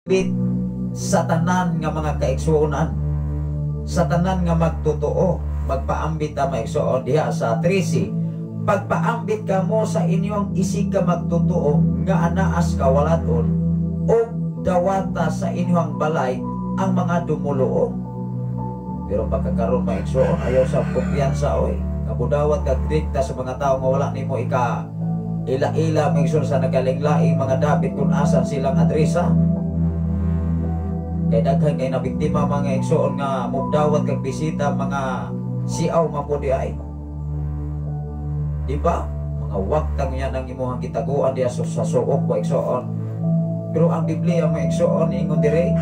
Bit sa tanan nga mga kaigsuonan, sa tanan nga magtotoo, magpaambit ta, mga igsuon, diha sa 13: pagpaambit kamo sa inyong isig ka magtotoo nga anaas kawaladon o dawata sa inyong balay ang mga dumuluong. Pero pagkakaroon, mga igsuon, ayaw sa kumpiyansa oy, nga budawat kag direkta sa mga tao nga wala nimo ika ila-ila, mga igsuon, sa nagkalinglaing mga dapit kung asan silang adresa. Kay daghan kay nabiktima, mga igsuon, nga mugdawat kag bisita, mga siaw man po di ay. Di ba? Mga wagtang yan ang imuhang gitaguan diya sa suok ko, igsuon. Pero ang Biblia, mga igsuon, ingon dire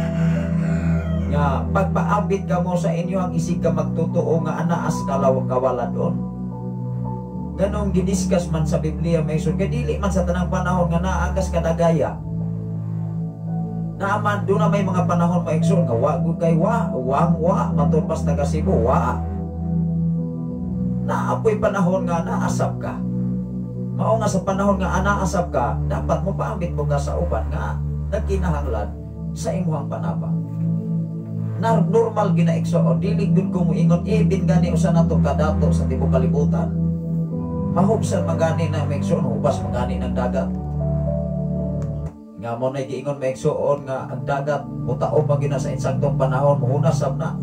nga pagpaambit kamo sa inyo ang isig ka magtotoo nga anaas kalaw kawaladon. Ganong gidiscuss man sa Biblia, mga igsuon, kay dili man sa tanang panahon nga naa kas kadagaya. Naaman, doon na may mga panahon, mga igsoon, nga wa gud kay wa, wang wa, matud pas taga Cebu, wa. Naapoy panahon nga naasab ka. Mao nga sa panahon nga anaasab ka, dapat mo paambit mo ka sa uban nga nagkinahanglan sa imuhang panabang. Na normal gina, igsoon, dili gud ko moingon ibin gani usa nato kadato sa tibuok kalibutan. Mahubsan man gani na, mga igsoon, hubas man gani ng dagat. Nga mo na giingon, mga igsoon, nga ang dagat mutaob man gina sa insaktong panahon, muhunas sab na.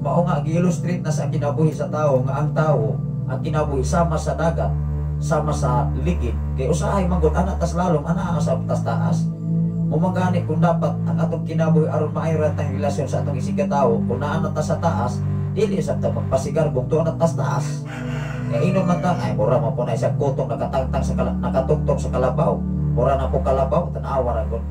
Mao nga gi-illustrate na sa kinabuhi sa tao nga ang tao, ang kinabuhi sama sa dagat, sama sa ligid. Kay usahay man gud ana tas lalom, ana sa tas taas. Mo man gani kung dapat ang atong kinabuhi aron maayo ra tang relasyon sa atong isig ka tawo, kung naa na ta sa taas, dili sa ta magpasigarbong tuwa na tas taas. Kay inom man ta, ay mura man po na isang kutong nakatangtang sa nakatugtong sa kalabaw. Mura na po kalabaw, tanawa ra gud.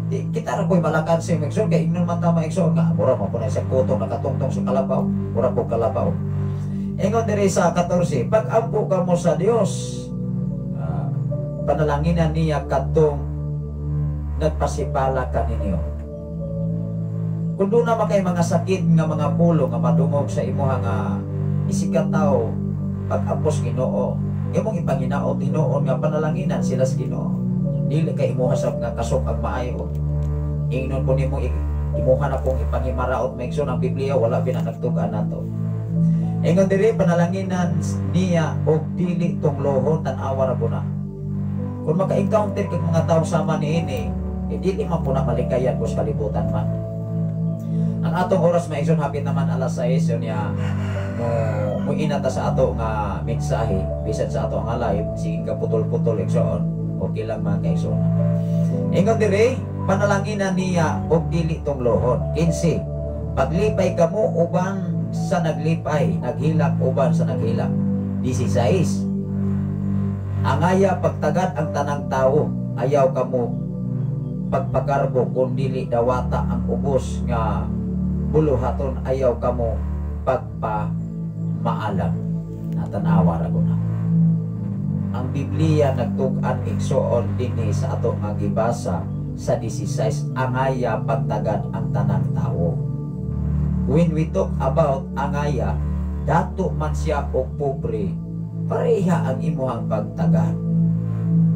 Di, kita ra ko'y malakan sa igsoon, kay ingnon man ta, mga igsoon, nga mura man po na isang kutong nakatungtong sa kalabaw, mura po kalabaw. Ingon diri sa 14, pag-ampo kamo sa Dios, panalanginan niya kadtong nagpasipala kaninyo. Kung doon na kay mga sakit nga mga pulo nga madungog sa imuha nga isikat tao, pag-ampos Ginoo, imong ipanginaot hinuon nga panalanginan sila sa Ginoo. Dili kay imuha sab nga kasok ang maayo. Ingnon po nimo imuha na pong ipangimaraot, mga igsoon, ang Biblia wala bina nagtug-an nato. Ingon diri, panalanginan niya og dili tunglohon, tan-awa ra po na. Kung maka-encounter kag mga tao sama niini, eh, dili man po na malikayan ko sa kalibutan man. Ang atong oras, mga igsoon, hapit naman alas 6 yun niya mo muina ta sa ato nga mensahe bisan sa ato nga live sige ka putol-putol, igsoon, okay lang, mga kaigsoon. Ingon diri, panalanginan niya og dili tunglohon. 15, paglipay kamo uban sa naglipay, naghilak uban sa naghilak. 16, angaya pagtagad ang tanang tao. Ayaw kamo pagpagarbo kung dili dawata ang ubos nga buluhaton. Ayaw kamo pagpamaalam. Natanawa ra ko na ang Biblia nagtug-an, igsoon, dinhi sa ato nga gibasa sa 16, angaya pagtagad ang tanang tao. When we talk about angaya, dato man siya o pobre, pareha ang imuhang pagtagad.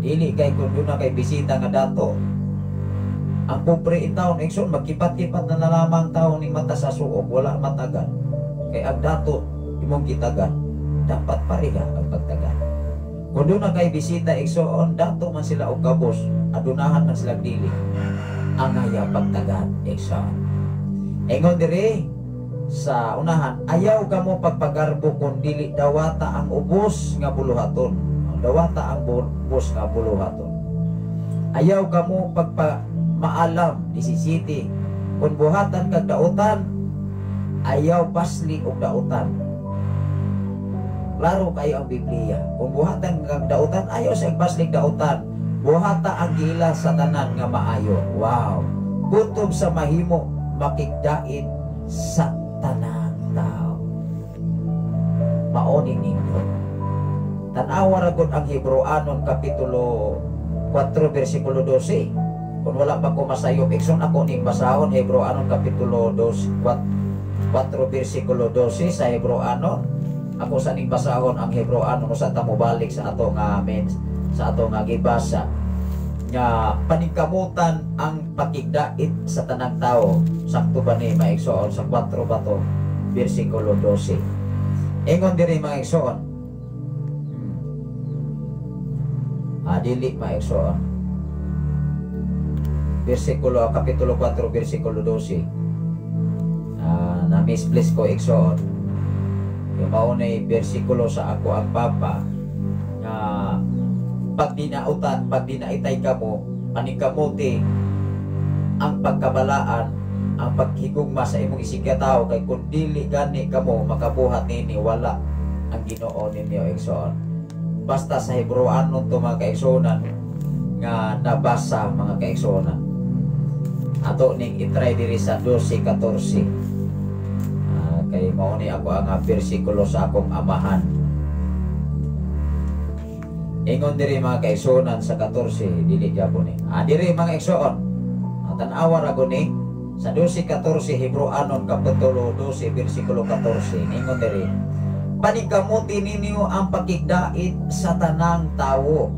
Dili kay kung doon na kay bisita nga dato, ang pobre in taon, igsoon, magkipat-kipat na lamang tao ning mata sa suok, wala matagad. Kay ang dato imong gitagan, dapat pareha ang pagtagad. Kung doon na kay bisita, igsoon, dato man sila og kabos, adunahan man sila dili. Angaya pagtagad, igsoon. Ingon diri sa unahan, ayaw kamo pagpagarbo kung dili dawata ang ubos nga buluhaton. Dawata ang ubos nga buluhaton. Ayaw kamo pagpa maalam, 17. Kung buhatan kag dautan, ayaw pasli og dautan. Klaro kayo ang Biblia. Kung buhatan kag dautan, ayaw sa paslig dautan. Buhata ang giila sa tanan nga maayo. Wow. Kutob sa mahimo, makigdait sa tanang tao. Maoning nindot. Tanawa ra gud ang Hebreoanon kapitulo 4 versikulo 12. Kung wala pa ko masayop, igsoon, ako ning basahon Hebreoanon kapitulo 2 4 versikulo 12 sa Hebreoanon. Ako sa ning basahon ang Hebreoanon usa ta mobalik sa ato nga men sa ato nga gibasa. nga paningkamutan ang pakigdait sa tanang tao. Sakto ba ni, mga igsoon, sa 4 ba to, versikulo 12. Ingon diri, mga igsoon. Dili, mga igsoon. Versikulo, kapitulo 4, versikulo 12. Na misplace ko, igsoon. Yung maunay versikulo sa ako ang papa nga pag dinautan, pag dinaitay ka mo, paningkamuti ang pagkabalaan, ang paghigugma sa imong isigkatawo, kay kung dili gani kamo makabuhat nini, wala ang Ginoo ninyo, igsoon. Basta sa Hebreoanon to, mga kaigsuonan, nga nabasa, mga kaigsuonan. Ato ning itry diri sa 12:14. Kay mao ni ako ang bersikulo sa akong amahan. Ingon diri, mga kaigsuonan, sa 14, dili gyapon ni. Diri, mga igsoon. Tan-awa ra ko ni sa 12:14, Hebreoanon kapitulo 12 bersikulo 14. Ingon diri, paningkamuti ninyo ang pakigdait sa tanang tawo.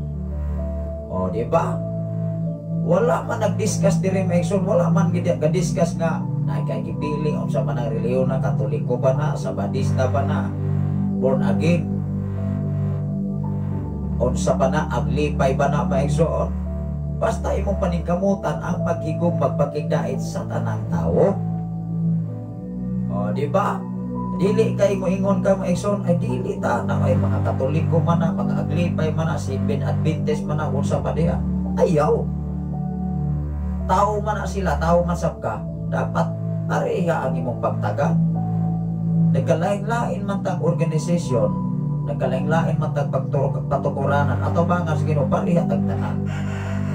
O, di ba? Wala man nag-discuss diri, mga igsoon, wala man gid ga-discuss nga na kay gipili unsa man ang relihiyon na, Katoliko ba na, Sabadista ba na, born again, unsa pa na, aglipay ba na, mga igsoon. Basta imong paningkamutan ang paghigom, magpakigdait sa tanang tao. O, di ba? Dili kay moingon ka, mga igsoon, ay dili ta na ay mga Katoliko man na, mga aglipay man na, Seventh Adventist man na, unsa pa diha. Ayaw. Tao man na sila, tao man sab ka, dapat pareha ang imong pagtaga. Nagkalain-lain man tag organisasyon, nagkalain-lain man tag pagtukuranan, ato ba nga sa Ginoo pareha tag tanan.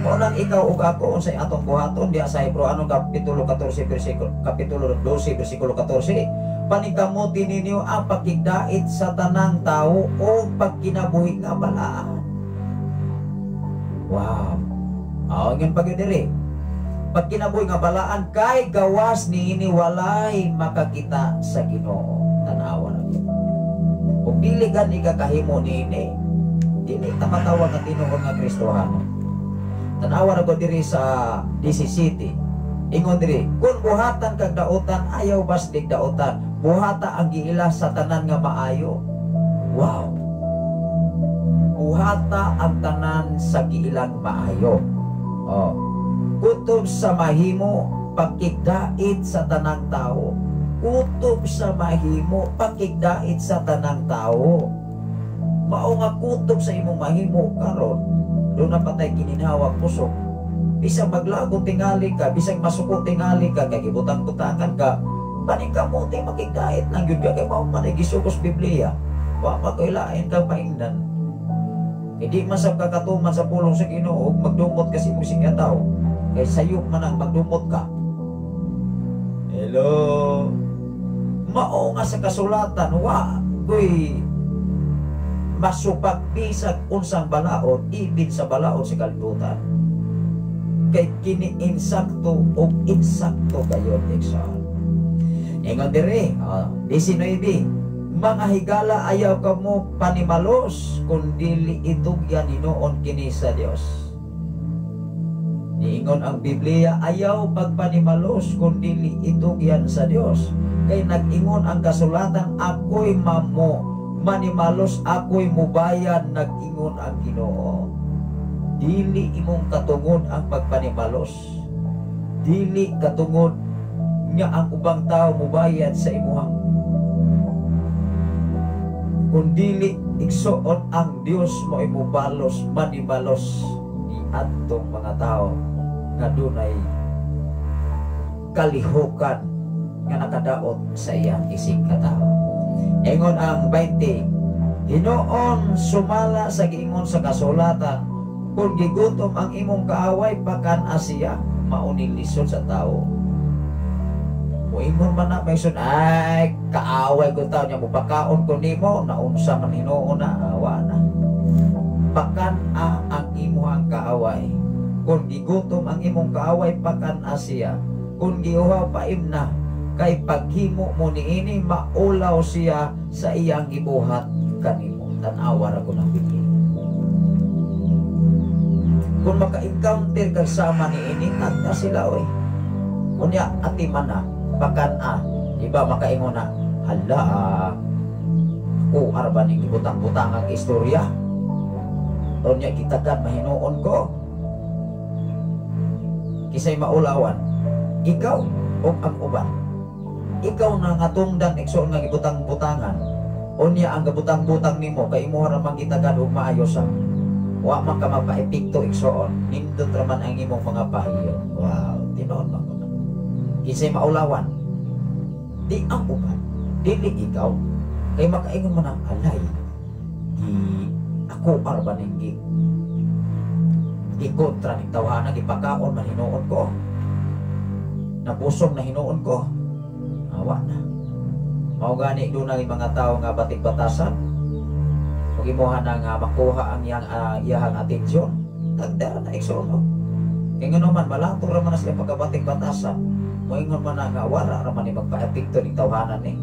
Mao lang ikaw ug ako, unsay atong buhaton diha sa Hebreoanon kapitulo 14 bersikulo, kapitulo 12 bersikulo 14, paningkamuti ninyo ang pakigdait sa tanang tao o pagkinabuhi nga balaan. Wow. Aw ngan pag diri. Pagkinabuhi nga balaan kay gawas niini walay makakita sa Ginoo. Tan-awa na gyud. Ug dili gani ka kahimo niini, dili ta matawag nga tinuod nga Kristohano. Tan-awa ra ko diri sa 17. Ingon diri, kung buhatan kag dautan, ayaw baslig dautan. Buhata ang giila sa tanan nga maayo. Wow. Buhata ang tanan sa giilang maayo. Oh. Kutob sa mahimo, pagkigdait sa tanang tao. Kutob sa mahimo, pagkigdait sa tanang tao. Mao nga kutob sa imong mahimo karon, doon na patay kininhawa kusog. Bisag maglago tingali ka, bisag masuko tingali ka, kay gibutang-butangan ka, paningkamuti makigdait lang yun ka, kay mao man ay gisugos Biblia. Wa magkailain ka paingdan. Hindi man sab kakatuman sa pulong sa Ginoo ug magdumot ka sa imong sigataw, kay sayop man ang magdumot ka. Hello. Mao nga sa kasulatan wa koy masupak bisag unsang balaod, ibig sa balaod sa kalibutan. Kay kini insakto o insakto kayon, igsoon. Ingon diri, 19, mga higala, ayaw kamo panimalos kun dili itugyan hinuon kini sa Dios. Niingon ang Biblia, ayaw pagpanimalos kun dili itugyan sa Dios. Kay nag-ingon ang kasulatan, ako'y mamo manimalos, ako'y mubayan, nag-ingon ang Ginoo. Dili imong katungod ang pagpanimalos. Dili katungod nga ang ubang tao mubayad sa imuhang. Kung dili igsuon ang Dios mo ay mubalos, manimalos ni adtong mga tao nga dunay kalihukan nga nakadaot sa iyang isig katao. Ingon ang 20, hinuon sumala sa giingon sa kasulatan, kung gigutom ang imong kaaway, pakan siya, mauning lisod sa tao. Muingon man na may sun, ay kaaway ko tao niya, mupakaon ko nimo, naunsa man hinuon na, awa na. Pakan a ang imuhang kaaway. Kung gigutom ang imong kaaway, pakan siya. Kung giuhaw, paimna. Kay paghimo mo niini, maulaw siya sa iyang gibuhat kanimo. Tan-awa ra ko ng Biblia. Kung maka-encounter kag sama ni ini, tagda sila oy. Unya atiman na, pakan-a, iba makaingon na, hala, ko arba ning gibutang-butang ang istorya. Unya gitagan mahinuon ko. Kisay maulawan, ikaw o ang uban. Ikaw na nga tungdan igsoon nga gibutang-butangan. Unya ang gabutang-butang nimo kay imuha ra man gitagan og maayo sa. Wa man ka mapaepekto igsoon, nindot ra man ang imong mga pahiyon. Wow, tinuod man ko. Kinsay maulawan, di ang uban, dili ikaw. Kay makaingon man ang alay, di ako arba ning gi kontra ning tawhana, gipakaon man hinuon ko, nabusog na hinuon ko, awa na. Mao gani dunay mga tawo nga batig-batasan, ug imuha na nga makuha ang iyang atensyon, tagdara na igsoon mo. Kay ngano man malato ra man na sila pagkabatig-batasan, moingon man na nga wala ra man ni magpa-epekto ning tawhanan ni.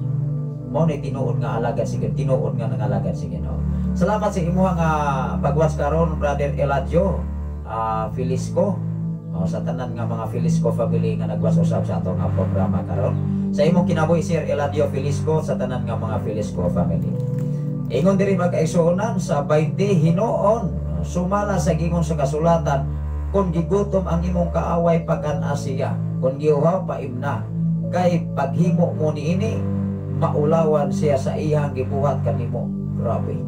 Mao ni tinuod nga alagad si Ginoo, tinuod nga nangalagad si Ginoo. Salamat sa imuha nga pag-watch karon, Brother Eladio Filisco. Sa tanan nga mga Filisco family nga nag-watch usab sa ato nga programa karon. Sa imong kinabuhi, Sir Eladio Filisco, sa tanan nga mga Filisco family. Ingon diri magkaigsuonan sa 20 hinuon, sumala sa gingon sa kasulatan, kung gigutom ang imong kaaway pakan-a siya, kung giuhaw paimna, kay paghimo mo niini maulawan siya sa iyang gibuhat kanimo. Grabe.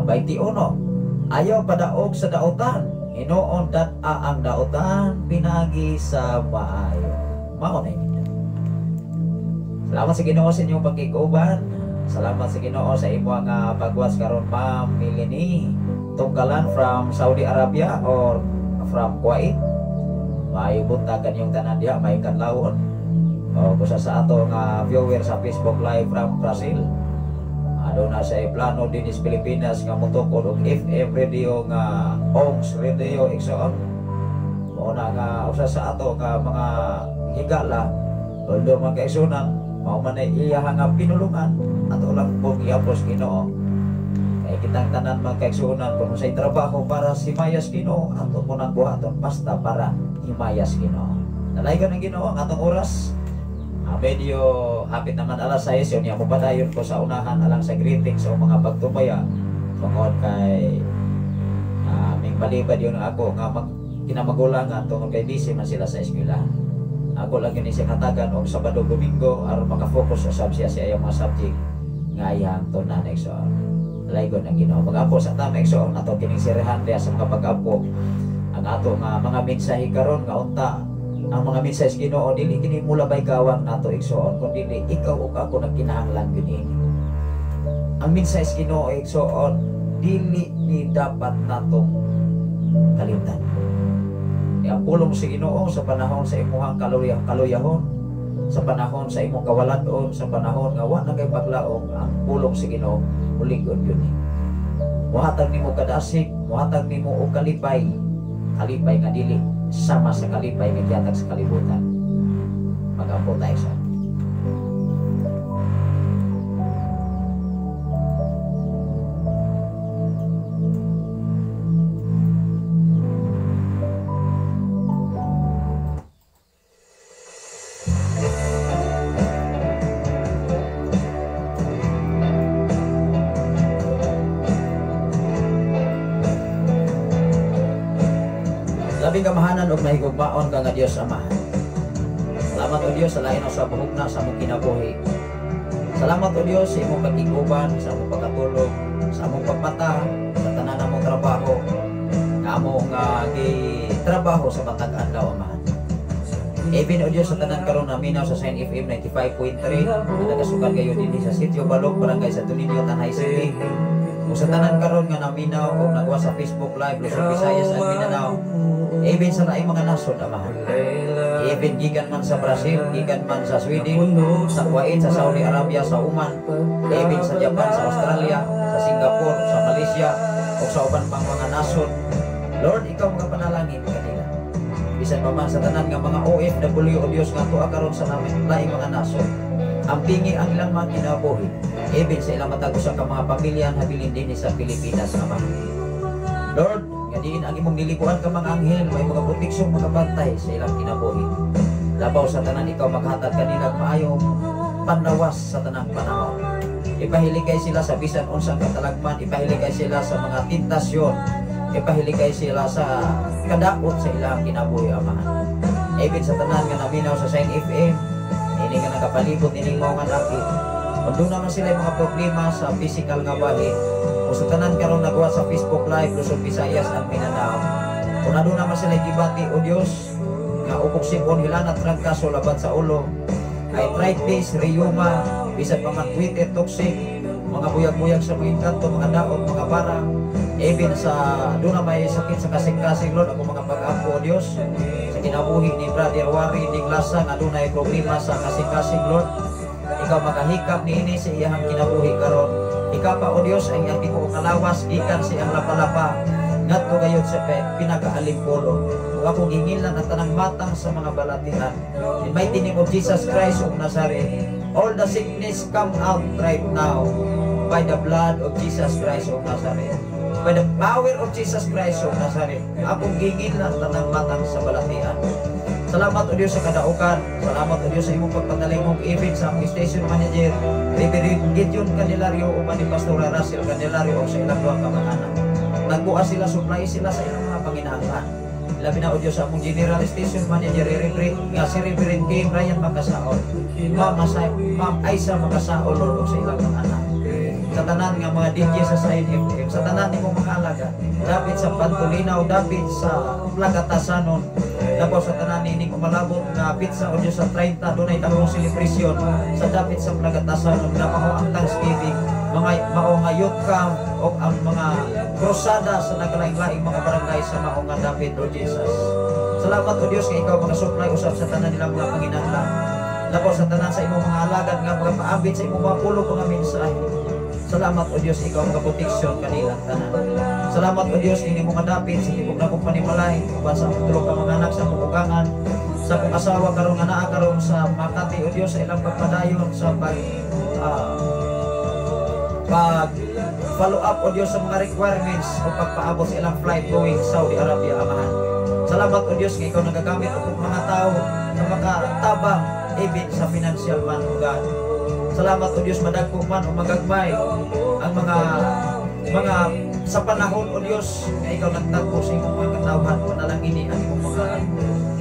21, ayaw padaog sa daotan, hinuon dad-a ang daotan pinagi sa maayo. Mao na ini. Salamat sa Ginoo sa inyong pagkikuban. Salamat sa Ginoo sa imong pagwas karon, Ma'am Melanie Tungkalan from Saudi Arabia or from Kuwait. Maayo buntag kanyong tanan diha, may kadlawon. O kusa sa ato nga viewer sa Facebook Live from Brazil. Aduna sa plano dinis Pilipinas nga motukod og FM radio nga ONGS Radio igsoon. Mao na nga usa sa ato nga mga higala, although mga kaigsuonan, mao man ay iya nga pinulungan ato lang pong iapos Ginoo. Kay kitang tanan mga kaigsuonan kung unsay trabaho para himayas Ginoo, ato po nang buhaton basta para himayas Ginoo. Nalaygan ng Ginoo ang atong oras. Medyo hapit naman alas 6, yun niya mapadayon ko sa unahan alang sa greetings o mga pagtumaya tungod kay ming balibad yun ako nga kinamagulangan tungod kay busy man sila sa eskwelahan. Ako lang yun isang hatagan og Sabado Domingo aron makafocus usab siya sa iyang mga subject nga iyang tunan igsoon. Laygon ang Ginoo. Mag-apo sa tama igsoon ato kining sirahan diha sa mga pag-apo ang ato nga mga mensahe karon nga unta ang mga mensahe sa Ginoo dili kini mulabay gawang nato igsoon kun dili ikaw ug ako nagkinahanglan gyud niini. Ang mensahe sa Ginoo igsoon dili ni dapat natong kalimtan. Ang pulong sa Ginoo sa panahon sa imong kaluyahon, sa panahon sa imong kawaladon, sa panahon nga wa na kay paglaom, ang pulong sa Ginoo mulig-on gyud ni. Muhatag nimo kadasig, muhatag nimo og kalipay, kalipay nga dili sama sa kalipay nga gihatag sa kalibutan. Mag-ampo tayo sa labing kamahanan ug mahigugmaon ka nga Dios Amahan. Salamat o Dios sa lain sa buhugna sa among kinabuhi. Salamat o Dios sa imong pag-iguban, sa among pagkatulog, sa among pagmata, sa tanan namong trabaho, nga among gitrabaho sa matag adlaw, Amahan. Even o Dios sa tanan karon naminaw sa Sign FM 95.3 nga nagasukad kayo dinhi sa Sitio Balog, Barangay Santo Niño, Tanay City. O sa tanan karon nga naminaw o nagwa sa Facebook Live Luzon, Visayas at Mindanao. Even sa laing mga nasod, Amahan. Even gikan man sa Brazil, gikan man sa Sweden, sa Kuwait, sa Saudi Arabia, sa Oman, even sa Japan, sa Australia, sa Singapore, sa Malaysia, o sa uban pang mga nasod. Lord, ikaw mga panalangin kanila. Bisan pa man sa tanan nga mga OFW o Dios nga tuwa karon sa namin laing mga nasod. Ampingi ang ilang mga kinabuhi, even sa ilang matag usa ka mga pamilya habilin dinhi sa Pilipinas, Ama. Lord, nga Nga diin ang imong nilibuan ka mga anghel may mga proteksyon, mga bantay sa ilang kinabuhi. Labaw sa tanan, ikaw maghatag kanila maayong panlawas sa tanang panahon. Ipahilikay sila sa bisan unsang katalagman, ipahilikay sila sa mga tentasyon, ipahilikay sila sa kadaot sa ilang kinabuhi, Amahan. Ibig sa tanan nga naminaw sa Sign FM, ini nga nakapalibot ining mao nga dapit. Kung doon naman sila yung mga problema sa physical nga bahin, o sa tanan karon nagawa sa Facebook Live, Luzon, Visayas and Mindanao. Kung aduna naman sila gibati, O Dios, nga ubog sipon, hilanat, trangkaso, labad sa ulo, arthritis, rheuma, bisan pa man Twitter toxic, mga buyag-buyag sa mga engkanto, mga daot, mga barang, even sa doon na may sakit sa kasing-kasing, Lord, ako mga pag-ampo, O Dios, sa kinabuhi ni Brother Wari Dinglasa nga dunay problema sa kasing-kasing, Lord, ikaw makahikap niini sa iyang kinabuhi karon. Ikaw pa, O Dios, ang iyang tibuok kalawas gikan sa iyang lapalapa ngadto gayud sa pinakaalimpolo. Ug akong gingilan ang tanang matang sa mga balatian. In mighty name of Jesus Christ of Nazareth, all the sickness come out right now by the blood of Jesus Christ of Nazareth. By the power of Jesus Christ of Nazareth, akong gingilan tanang matang sa balatian. Salamat, O Diyos, sa kadaukan. Salamat, O Diyos, sa imong pagpatalimong even sa among station manager, Reverend Gideon Candelario, uban ni Pastor Russell Candelario o sa ilang duha ka mga anak. Nagbuas sila, supply sila sa ilang mga panginahanglan. Labi na, O Diyos, sa among general station manager, Reverend, nga si Reverend K. Brian Makasaol, Ma'am Aisa Makasaol, Lord, o sa ilang mga anak. Sa tanan nga mga DJ sa Sign FM, sa tanan nimo mga alaga, dapit sa Pantulinaw, dapit sa Plagatasanon, labaw sa tanan nining umalabot nga petsa, O Diyos, sa 30, dunay dakong selebrasyon sa dapit sa Plagatasanon nga mao ang Thanksgiving, mga mao nga youth camp o ang mga krusada sa nagkalaing-laing mga barangay sa mao nga dapit, Lord Jesus. Salamat, O Dios, kay ikaw mga supply usab sa tanan nilang mga panginahanglan. Labaw sa tanan sa imong mga alagad nga mga paabit sa imong mga pulong, mga mensahe. Salamat, O Dios, ikaw mga proteksyon kanilang tanan. Salamat, O Dios, ini mga dapit sa tibok nakong panimalay, uban sa akong tulo ka mga anak, sa akong ugangan, sa akong asawa karon nga naa karon sa Makati, O Dios, sa ilang pagpadayon sa pag follow up, O Dios, sa mga requirements o pagpaabot sa ilang flight going Saudi Arabia, Amahan. Salamat, O Dios, nga ikaw nagagamit og mga tao na makatabang even sa financial man, O God. Salamat, O Dios, madagko man o magagmay ang mga sa panahon, O Dios, nga ikaw nagtagpo sa imong mga katawhan. Panalangini ang imong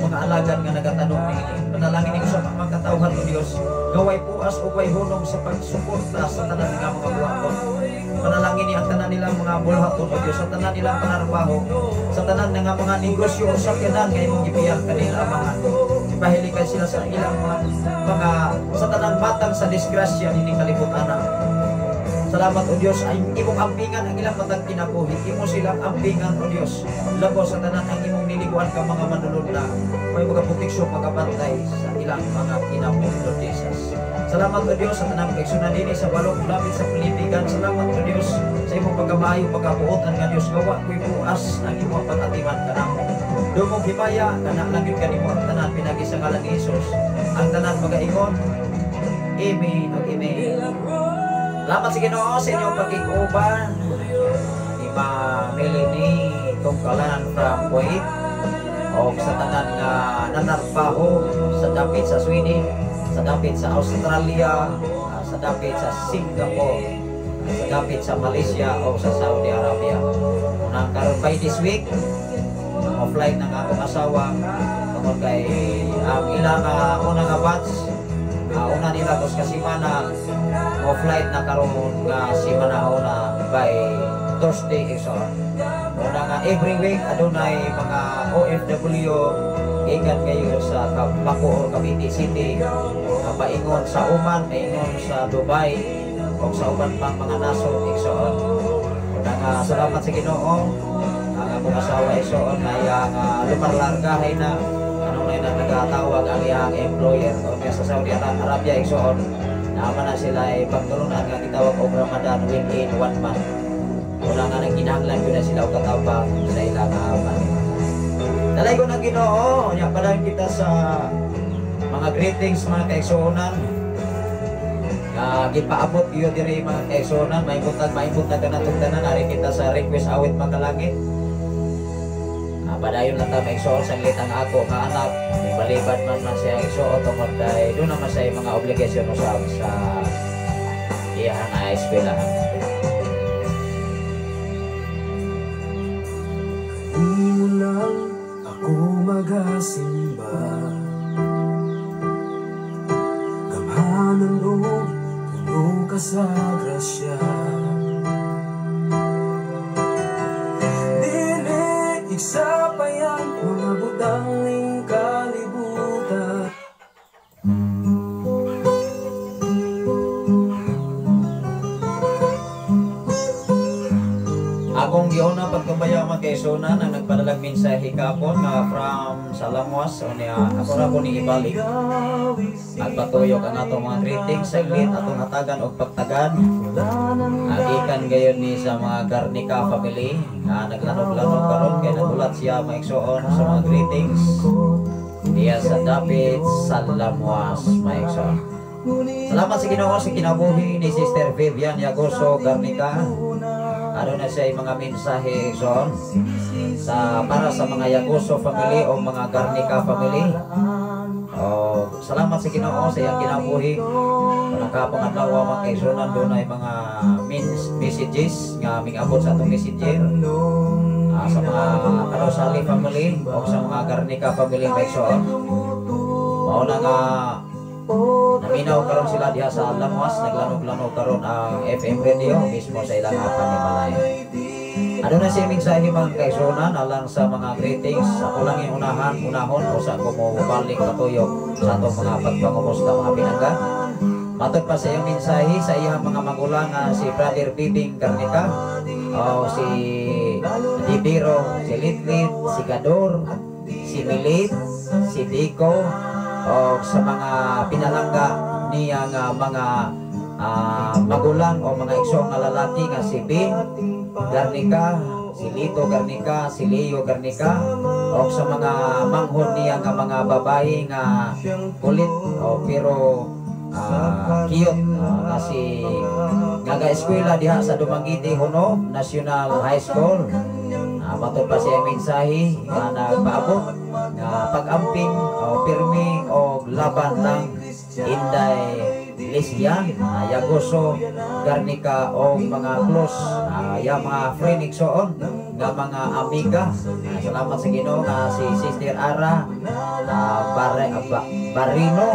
mga alagad nga nagatanong niini. Panalangini ko sa mga katawhan, O Dios, nga way puas o way hunong sa pagsuporta sa tanan nga mga buhaton. Panalangini ang tanan nilang mga buhaton, O Dios, sa tanan nilang panarbaho, sa tanan nga mga negosyo o sakyanan nga imong gibiyal kanila, Amahan. Ipahilikay sila sa ilang mga sa tanang matang sa disgrasya nining kalibutan. Salamat, O Dios, ay imong ampingan ang ilang matag kinabuhi. Imo silang ampingan, O Dios. Labaw sa tanan ang imong niliguan ka mga manulunda. May mga proteksyon, magabantay sa ilang mga kinabuhi, Lord Jesus. Salamat, O Dios, sa tanang kaigsunan dinhi sa balok lapit sa pilipigan. Salamat, O Dios, sa imong pagkamaayo, pagkabuotan nga Dios gawa ko'y puas ang imong pag-atiman kanamo. Dungog himaya kana lang gyud kanimo ang tanan pinagi sa ngalan ni Jesus. Ang tanan magaingon, Amen ug Amen. Salamat sa Ginoo sa inyong pagkikuban. Ni Ma Melanie Tungkalan from Kuwait o sa tanan nga nanarbaho sa dapit sa Sweden, sa dapit sa Australia, sa dapit sa Singapore, sa dapit sa Malaysia o sa Saudi Arabia. Unang karon by this week, ang flight ng akong asawa tungod kay ang ilang una nga batch, una nila kus ka semana mo flight na karon nga semana una by Thursday, igsoon. Una nga every week adunay mga OFW gikan kayo sa Bacoor, Cavite City, paingon sa Oman, paingon sa Dubai o sa uban pang mga nasod, igsoon. Una nga salamat sa Ginoo, ang akong asawa, igsoon, na iyang lumarlargahay na kanunay na nagatawag ang iyang employer o sa Saudi Arabia, igsoon, naama na sila ay pagtulunan nga gitawag og Ramadan within one month. Una nga nagkinahanglan ko na sila og katabang sa ilang panimalay. Dalay ko ng Ginoo, nya padayon kita sa mga greetings, mga kaigsuonan. Nga gipaabot iyo diri, mga kaigsuonan, may buntag kanatong tanan, ari kita sa request awit makalangit. Padayon lang ta, mga igsoon, saglit ang ako nga anak balibad man man siya, igsoon, tungod kay doon naman sa mga obligasyon usab sa iyang eskwelahan. Kanino lang ako magasimba, gamhanan ug puno ka sa grasya. Dili igsapayan mga butang ning kalibutan. Akong giuna pagkumbaya, mga kaigsuonan, ang nagpadalag mensahe kapon nga from Salamuas o niya, ako ra po ni ibalik at patuyok ang atong mga greetings saglit, atong hatagan og pagtagan. Agikan gayon ni sa mga Garnica family nga naglanog-lanog karon kay nagulat siya, mga igsoon, sa mga greetings diya sa dapit Salamuas, mga igsoon. Salamat sa Ginoo sa kinabuhi ni Sister Vivian Yagoso Garnica. Ano na siya mga mensahe, igsoon, sa para sa mga Yagoso family o mga Garnica family. Oh, salamat sa Ginoo sa iyang kinabuhi. Nakapang adlaw, mga kaigsuonan, dunay mga messages nga mingabot sa atong messenger sa mga Kadosali family o sa mga Garnica family, mga igsoon. Mao na nga naminaw karon sila diha sa Lamuas, naglanog-lanog karon ang FM radio mismo sa ilang panimalay. Ano na siya mensahe, mga kaigsuonan, alang sa mga greetings. Ako lang yung unahan, unahon o sa ako mo balik katuyok sa atong mga pagpangumusta, mga pinangga. Matod pa sa iyong mensahe sa iyang mga magulang nga si Brother Bibing Garnica o si Dibiro, si Litlit, si Gador, si Milit, si Dico o sa mga pinalangga niya nga mga magulang o mga igsoong nga lalaki nga si Ben Garnica, si Lito Garnica, si Leo Garnica o sa mga manghod niya nga mga babae nga kulit o pero cute nga si nga ga-eskwela diha sa Dumaguete Huno National High School. Matod pa siya mensahe nga nagpaabot nga pag-amping o pirmi o laban lang Inday Lisyan, Yagoso Garnica o mga close ya mga friend, igsoon, nga mga amiga. Salamat sa Ginoo nga si Sister Ara Barino,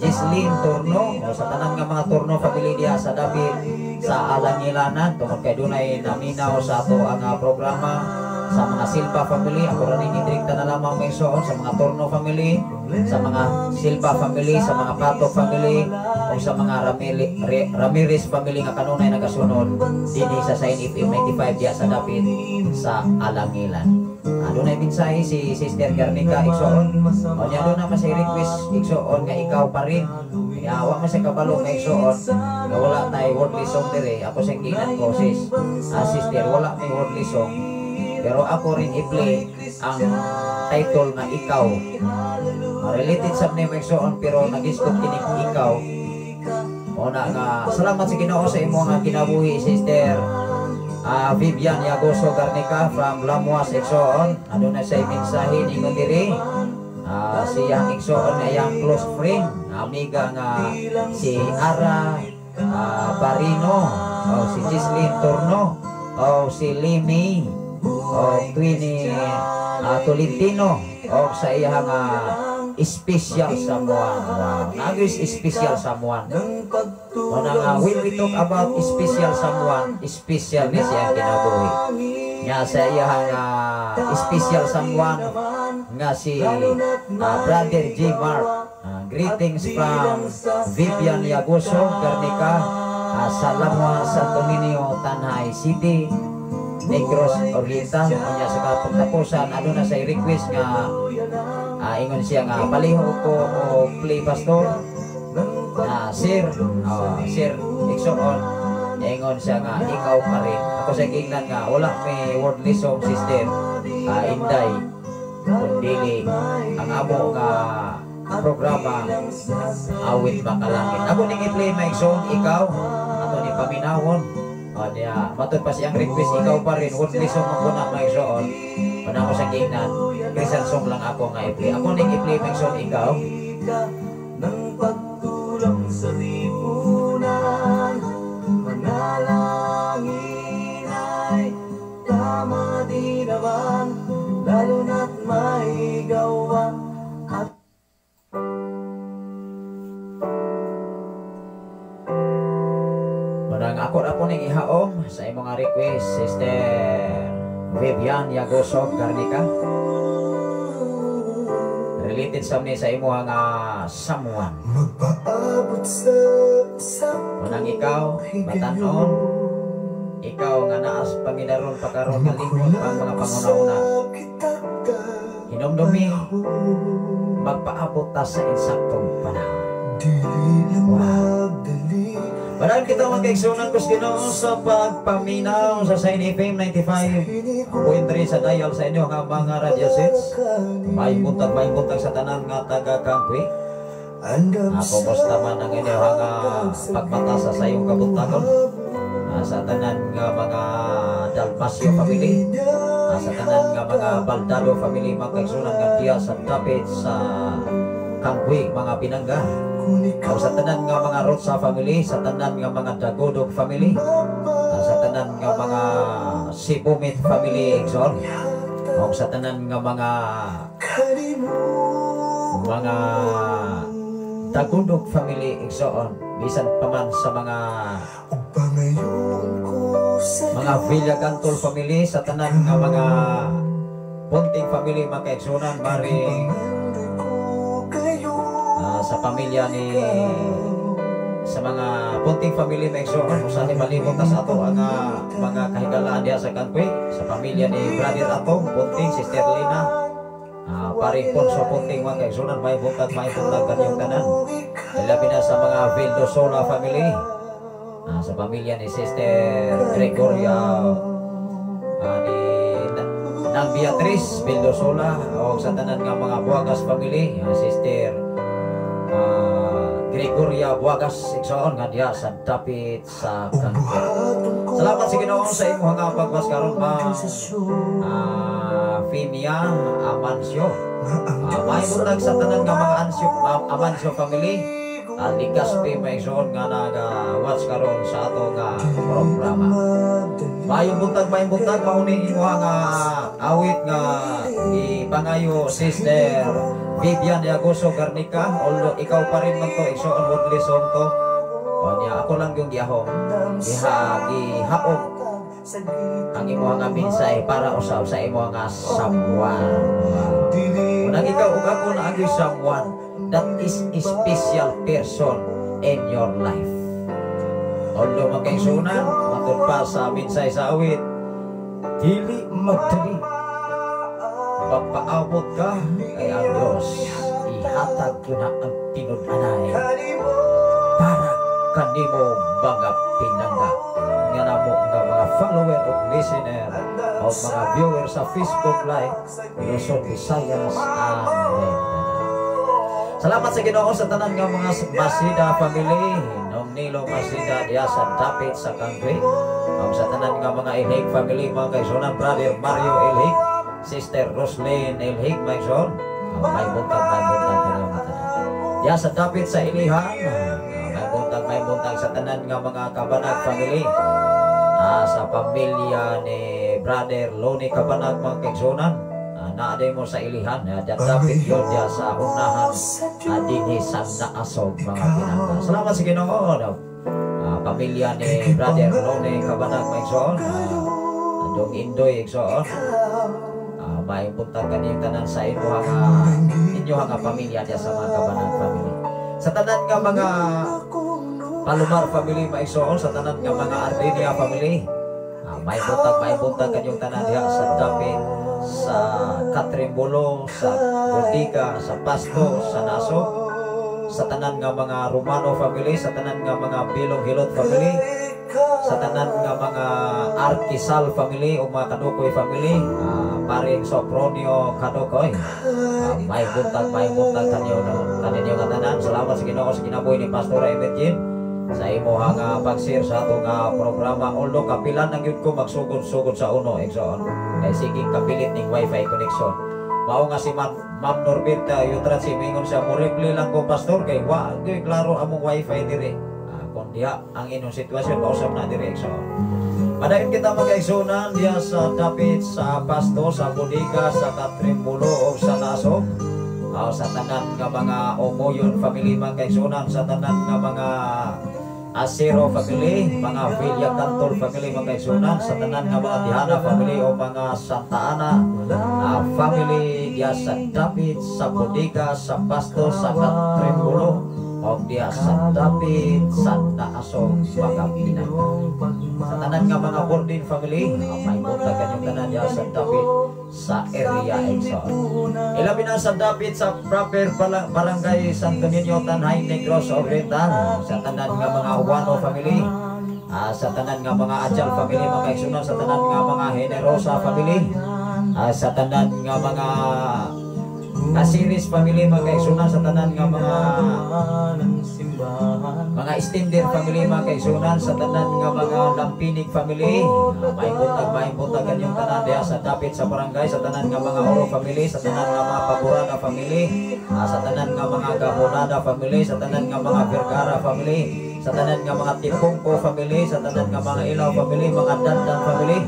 Jesslyn Turno o sa tanan nga mga Turno family diha sa dapit sa Alangilanan tungod kay dunay naminaw sa ato ang programa sa mga Silva family. Ako ra ning direkta na lamang, may igsoon, sa mga Turno family, sa mga Silva family, sa mga Pato family o sa mga Ramirez family nga kanunay nagasunod dinhi sa Sign FM 95 diha sa dapit sa Alangilan. Dunay mensahe si Sister Garnica, igsoon. O niya doon naman sa request, igsoon, nga "Ikaw Pa Rin". Ya, wa man sa kabalo nga, igsoon, nga wala tay worldly song dire. Ako sa ginan ko, sis, sister, wala may worldly song. Pero ako rin i-play ang title nga "Ikaw". Related sa name, igsoon, pero nagisgot kining "Ikaw". O na nga salamat sa Ginoo sa imo nga kinabuhi, Sister Vivian Yagoso Garnica from Lamuas, igsoon. Aduna sa mensahe ningon diri. Siyang igsoon nga iyang close friend, amiga nga si Ara Barino, o si Gislin Torno, o si Limi, o Twini Tolentino, o sa iyang special someone. Wow. Nagis special someone. O na nga, when we talk about special someone, special ni siya kinabuhi. Nga sa iyang special someone nga si Brother J. Mark. Greetings from Vivian Yagoso Garnica sa Lamua, Santo Niño, Tanjay City, Negros Oriental. Unya sa kapagtapusan, ano na sa request nga ingon siya nga palihog ko o play, pastor na sir, sir, igsoon, ingon siya nga "Ikaw Pa Rin". Ako sa giingnan nga wala may worldly song, Sister Inday, kundili ang amo nga programa Awit Makalangit. Ako ning i-play, mga igsoon, "Ikaw", ato ni paminawon. O niya, matod pa siyang request, "Ikaw Pa Rin", worldly song mo na, mga igsoon. Wala ko sa giingnan, Christian song lang ako nga i-play. Ako ning i-play peng song ikaw. Ng pagtulong sa lipunan, manalangin ay tama di naman, lalo na't may gawa at Manang ako na po ning ihaom sa imong nga request, Sister Vivian Yagosog Garnica. Related sa ni sa imong nga someone. Magpaabot sa Manang ikaw, batanon, ikaw nga naas panginaron pa karon nga lingon pang mga panguna-una. Hinumdumi, magpaabot ta sa insaktong panahon. Wow. Padayon kita mga kaigsunan ko sa Ginoo sa pagpaminaw sa Sign FM 95.3 sa dial sa inyo nga mga radio sets. May buntag sa tanan nga taga Kangkwi. Ako musta man ang inyo nga pagmata sa sayong kabuntagon. Sa tanan nga mga Dalmasio family, sa tanan nga mga Baldado family, mga kaigsunan nga diya sa dapit sa Kangkwi mga pinangga. O sa tanan nga mga Rotsa family, sa tanan nga mga Dagodog family, sa tanan nga mga Sibumit family igsoon, o sa tanan nga mga Dagundog family igsoon, bisan pa man sa mga Villagantol family, sa tanan nga mga Ponting family mga kaigsunan, maring sa pamilya ni sa mga Ponting family mga igsoon, usahay malimot ta sa ato ang mga kahigalaan diha sa Kangkwi, sa pamilya ni Brother Atong Ponting, Sister Lina, paring Ponso Ponting mga kaigsunan, may buntag kanyang tanan. Labi na sa mga Vildosola family, sa pamilya ni Sister Gregoria, ni Nang Beatrice Vildosola, o sa tanan nga mga Buagas family, Sister Gregoria Buagas igsoon nga diha sa dapit sa Kangkwi. Salamat sa Ginoo sa imong nga pagwas karon ma Femia Amancio. May buntag sa tanan nga mga Amancio family, Ligaspi may igsoon nga naga-watch karon sa ato nga programa. Mayong buntag mauni imong nga awit nga ipangayo Sister Vivian Yagoso Garnica. Although ikaw pa rin man to igsoon woodley song to. O niya ako lang yung gihahom, gihaom ang imong nga mensahe para usab sa imong nga someone. Unang ikaw ug ako na ang someone that is a special person in your life. Although magkaigsunan, matud pa sa mensahe sa awit, dili magdali, magpaabot ka kay ang Diyos ihatag yun na ang tinud-anay para kanimo mga pinangga nga namo nga mga follower o listener o mga viewer sa Facebook Live Luzon, Visayas and Mindanao. Salamat sa Ginoo sa tanan nga mga Masida family, Nong Nilo Masida diya sa dapit sa Kangkwi, o sa tanan nga mga Ilhig family mga kaigsunan, Brother Mario Ilhig, Sister Roslyn Ilhig, may son, may buntag kaniyong tanan. Diya sa dapit sa Ilihan, may buntag sa tanan nga mga Kabanag family, sa pamilya ni Brother Loni Kabanag mga kaigsunan, naaday mo sa Ilihan, dapit yun diya sa unahan, dinhi sa Naasog mga pinangga. Salamat sa Ginoo, pamilya ni Brother Loni Kabanag mga igsoon, andong Indoy igsoon, may buntag kaniyong tanan sa inyo nga pamilya diya sa mga Kabanag family. Sa tanan nga mga Palomar family maigsoon, sa tanan nga mga Armenia family, may buntag kanyong tanan diha sa dapit sa Katrimbolo, sa Bodega, sa Pasto, sa Naso, sa tanan nga mga Romano family, sa tanan nga mga Bilong Hilot family, sa tanan nga mga Arkisal family o mga Kadukoy family, paring Sopronio Kadukoy. May buntag kanyo kaninyo nga tanan. Salamat sa Ginoo sa kinabuhi ni Pastora Emergin sa imuha nga pag-share sa ato nga programa. Although kapilan na gyud ko magsugod-sugod sa uno igsoon. Kay sige kapilit ning wifi connection. Mao nga si Ma'am Norberta Yutratsi, mingon siya, "Mo reply lang ko, Pastor, kay wa gyud klaro among wifi diri." Kung diha ang inyong sitwasyon, kausap na diri. So padayon kita, mga kaigsunan, diha sa dapit sa Pasto, sa Bodega, sa Katrimbulo o sa Nasog. Sa tanan nga mga Omoyon family, mga kaigsunan, sa tanan nga mga Asero family, mga Villa Cantol family, mga kaigsunan, sa tanan nga mga Tihana family o mga Santa Ana family diha sa dapit sa Bodega, sa Pasto, sa Katrimbulo o diha sa dapit sa Naasog, mga pinangga. Sa tanan nga mga Bordin family, may buntag kanyong tanan diha sa dapit sa area Exxon. Ilabi na sa dapit sa proper Barangay Santo Niño, Tanjay, Negros Oriental, sa tanan nga mga Wano family, sa tanan nga mga Ajal family, mga kaigsunan, sa tanan nga mga Generosa family, sa tanan nga mga Kasiris family, mga kaigsunan, sa tanan nga mga Extender family, mga kaigsunan, sa tanan nga mga Lampinig family, may buntag kanyong tanan diha sa dapit sa barangay, sa tanan nga mga Oro family, sa tanan nga mga Paborana family, sa tanan nga mga Gabonada family, sa tanan nga mga Vergara family, sa tanan nga mga Tipongko family, sa tanan nga mga Ilaw family, mga Dandan family,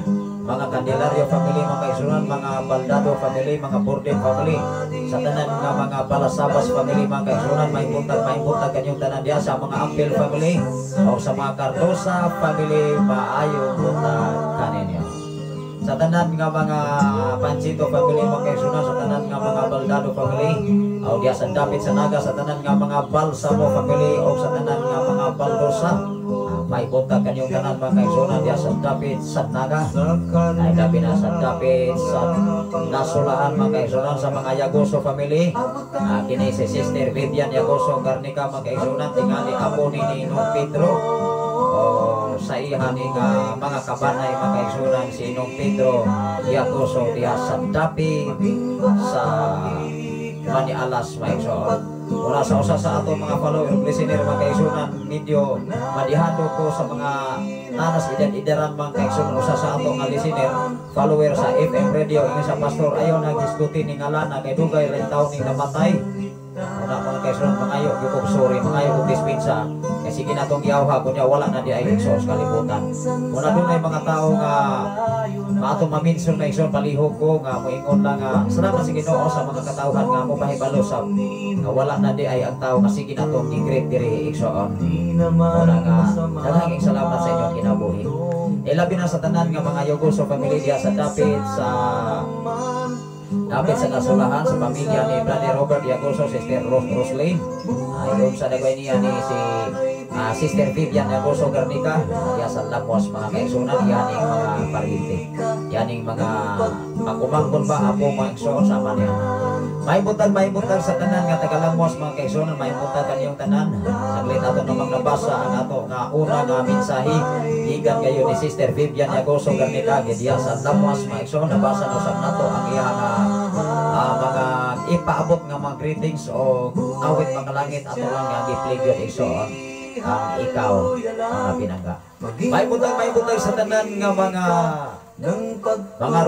mga Candelario family, mga kaigsunan, mga Baldado family, mga Borden family, sa tanan nga mga Balasabas family, mga kaigsunan, may buntag kanyong tanan diha sa mga Ampil family o sa mga Cardosa family, maayong buntag kaninyo. Sa tanan nga mga Panchito family, mga kaigsunan, sa tanan nga mga Baldado family, o diha sa dapit sa Naga, sa tanan nga mga Balsamo family o sa tanan nga mga Baldosa, may buntag kanyong tanan, mga kaigsunan, diha sa dapit sa Naga. Ay labi na sa dapit sa Nasulaan, mga kaigsunan, sa mga Yagoso family. Kini si Sister Vivian Yagoso Garnica, mga kaigsunan, tingali apo ni Ninong Pedro o sa iha ni nga mga kabanay, mga kaigsunan, si Ninong Pedro Yagoso diha sa dapit sa Manialas, mga igsoon. Mula sa usa sa ato mga follower, listener, mga kaigsunan, medyo madihado ko sa mga nanas edad-edaran, mga kaigsunan. Usa sa ato nga listener, follower sa FM radio, ingon sa, "Pastor, ayaw na gisguti ni ngalana kay dugay rin taon ning namatay." Una, mga kaigsunan, mangayo gyud kog sorry, mangayo kog dispensa kay sige na tong giyawha kunya wala na di ay igsoon sa kalibutan. Muna dunay mga tao nga maato ma-mention na igsoon, palihog ko nga moingon lang nga salamat sa Ginoo sa mga katawhan nga mo pahibalo sa nga wala na di ay ang tao nga sige na tong gi-greet diri, igsoon. Muna nga daghang salamat sa inyong kinabuhi. Ilabi na sa tanan nga mga Yogoso family diha sa dapit sa Nasulahan, sa pamilya ni Brother Robert Yagoso, Sister Rose Roslyn. Ayon sa dagway niya ni si Sister Vivian Yagoso Garnica, diha sa Lamwas, mga kaigsunan, yaning mga paryente. Yaning mga pag-umangkon ba, apo, mga igsoon, sama niya. May buntag sa tanan nga taga-Lamwas, mga kaigsunan, may buntag kaniyong tanan. Saglit ato namang nabasa ang ato nga una nga mensahe. Gikan kayo ni Sister Vivian Yagoso Garnica, diha sa Lamwas, mga igsoon, nabasa no sab nato ang iya nga mga ipaabot nga mga greetings o awit mga langit ato lang nga gi-play gyud, igsoon, ang Ikaw, mga pinangga. May buntag sa tanan nga mga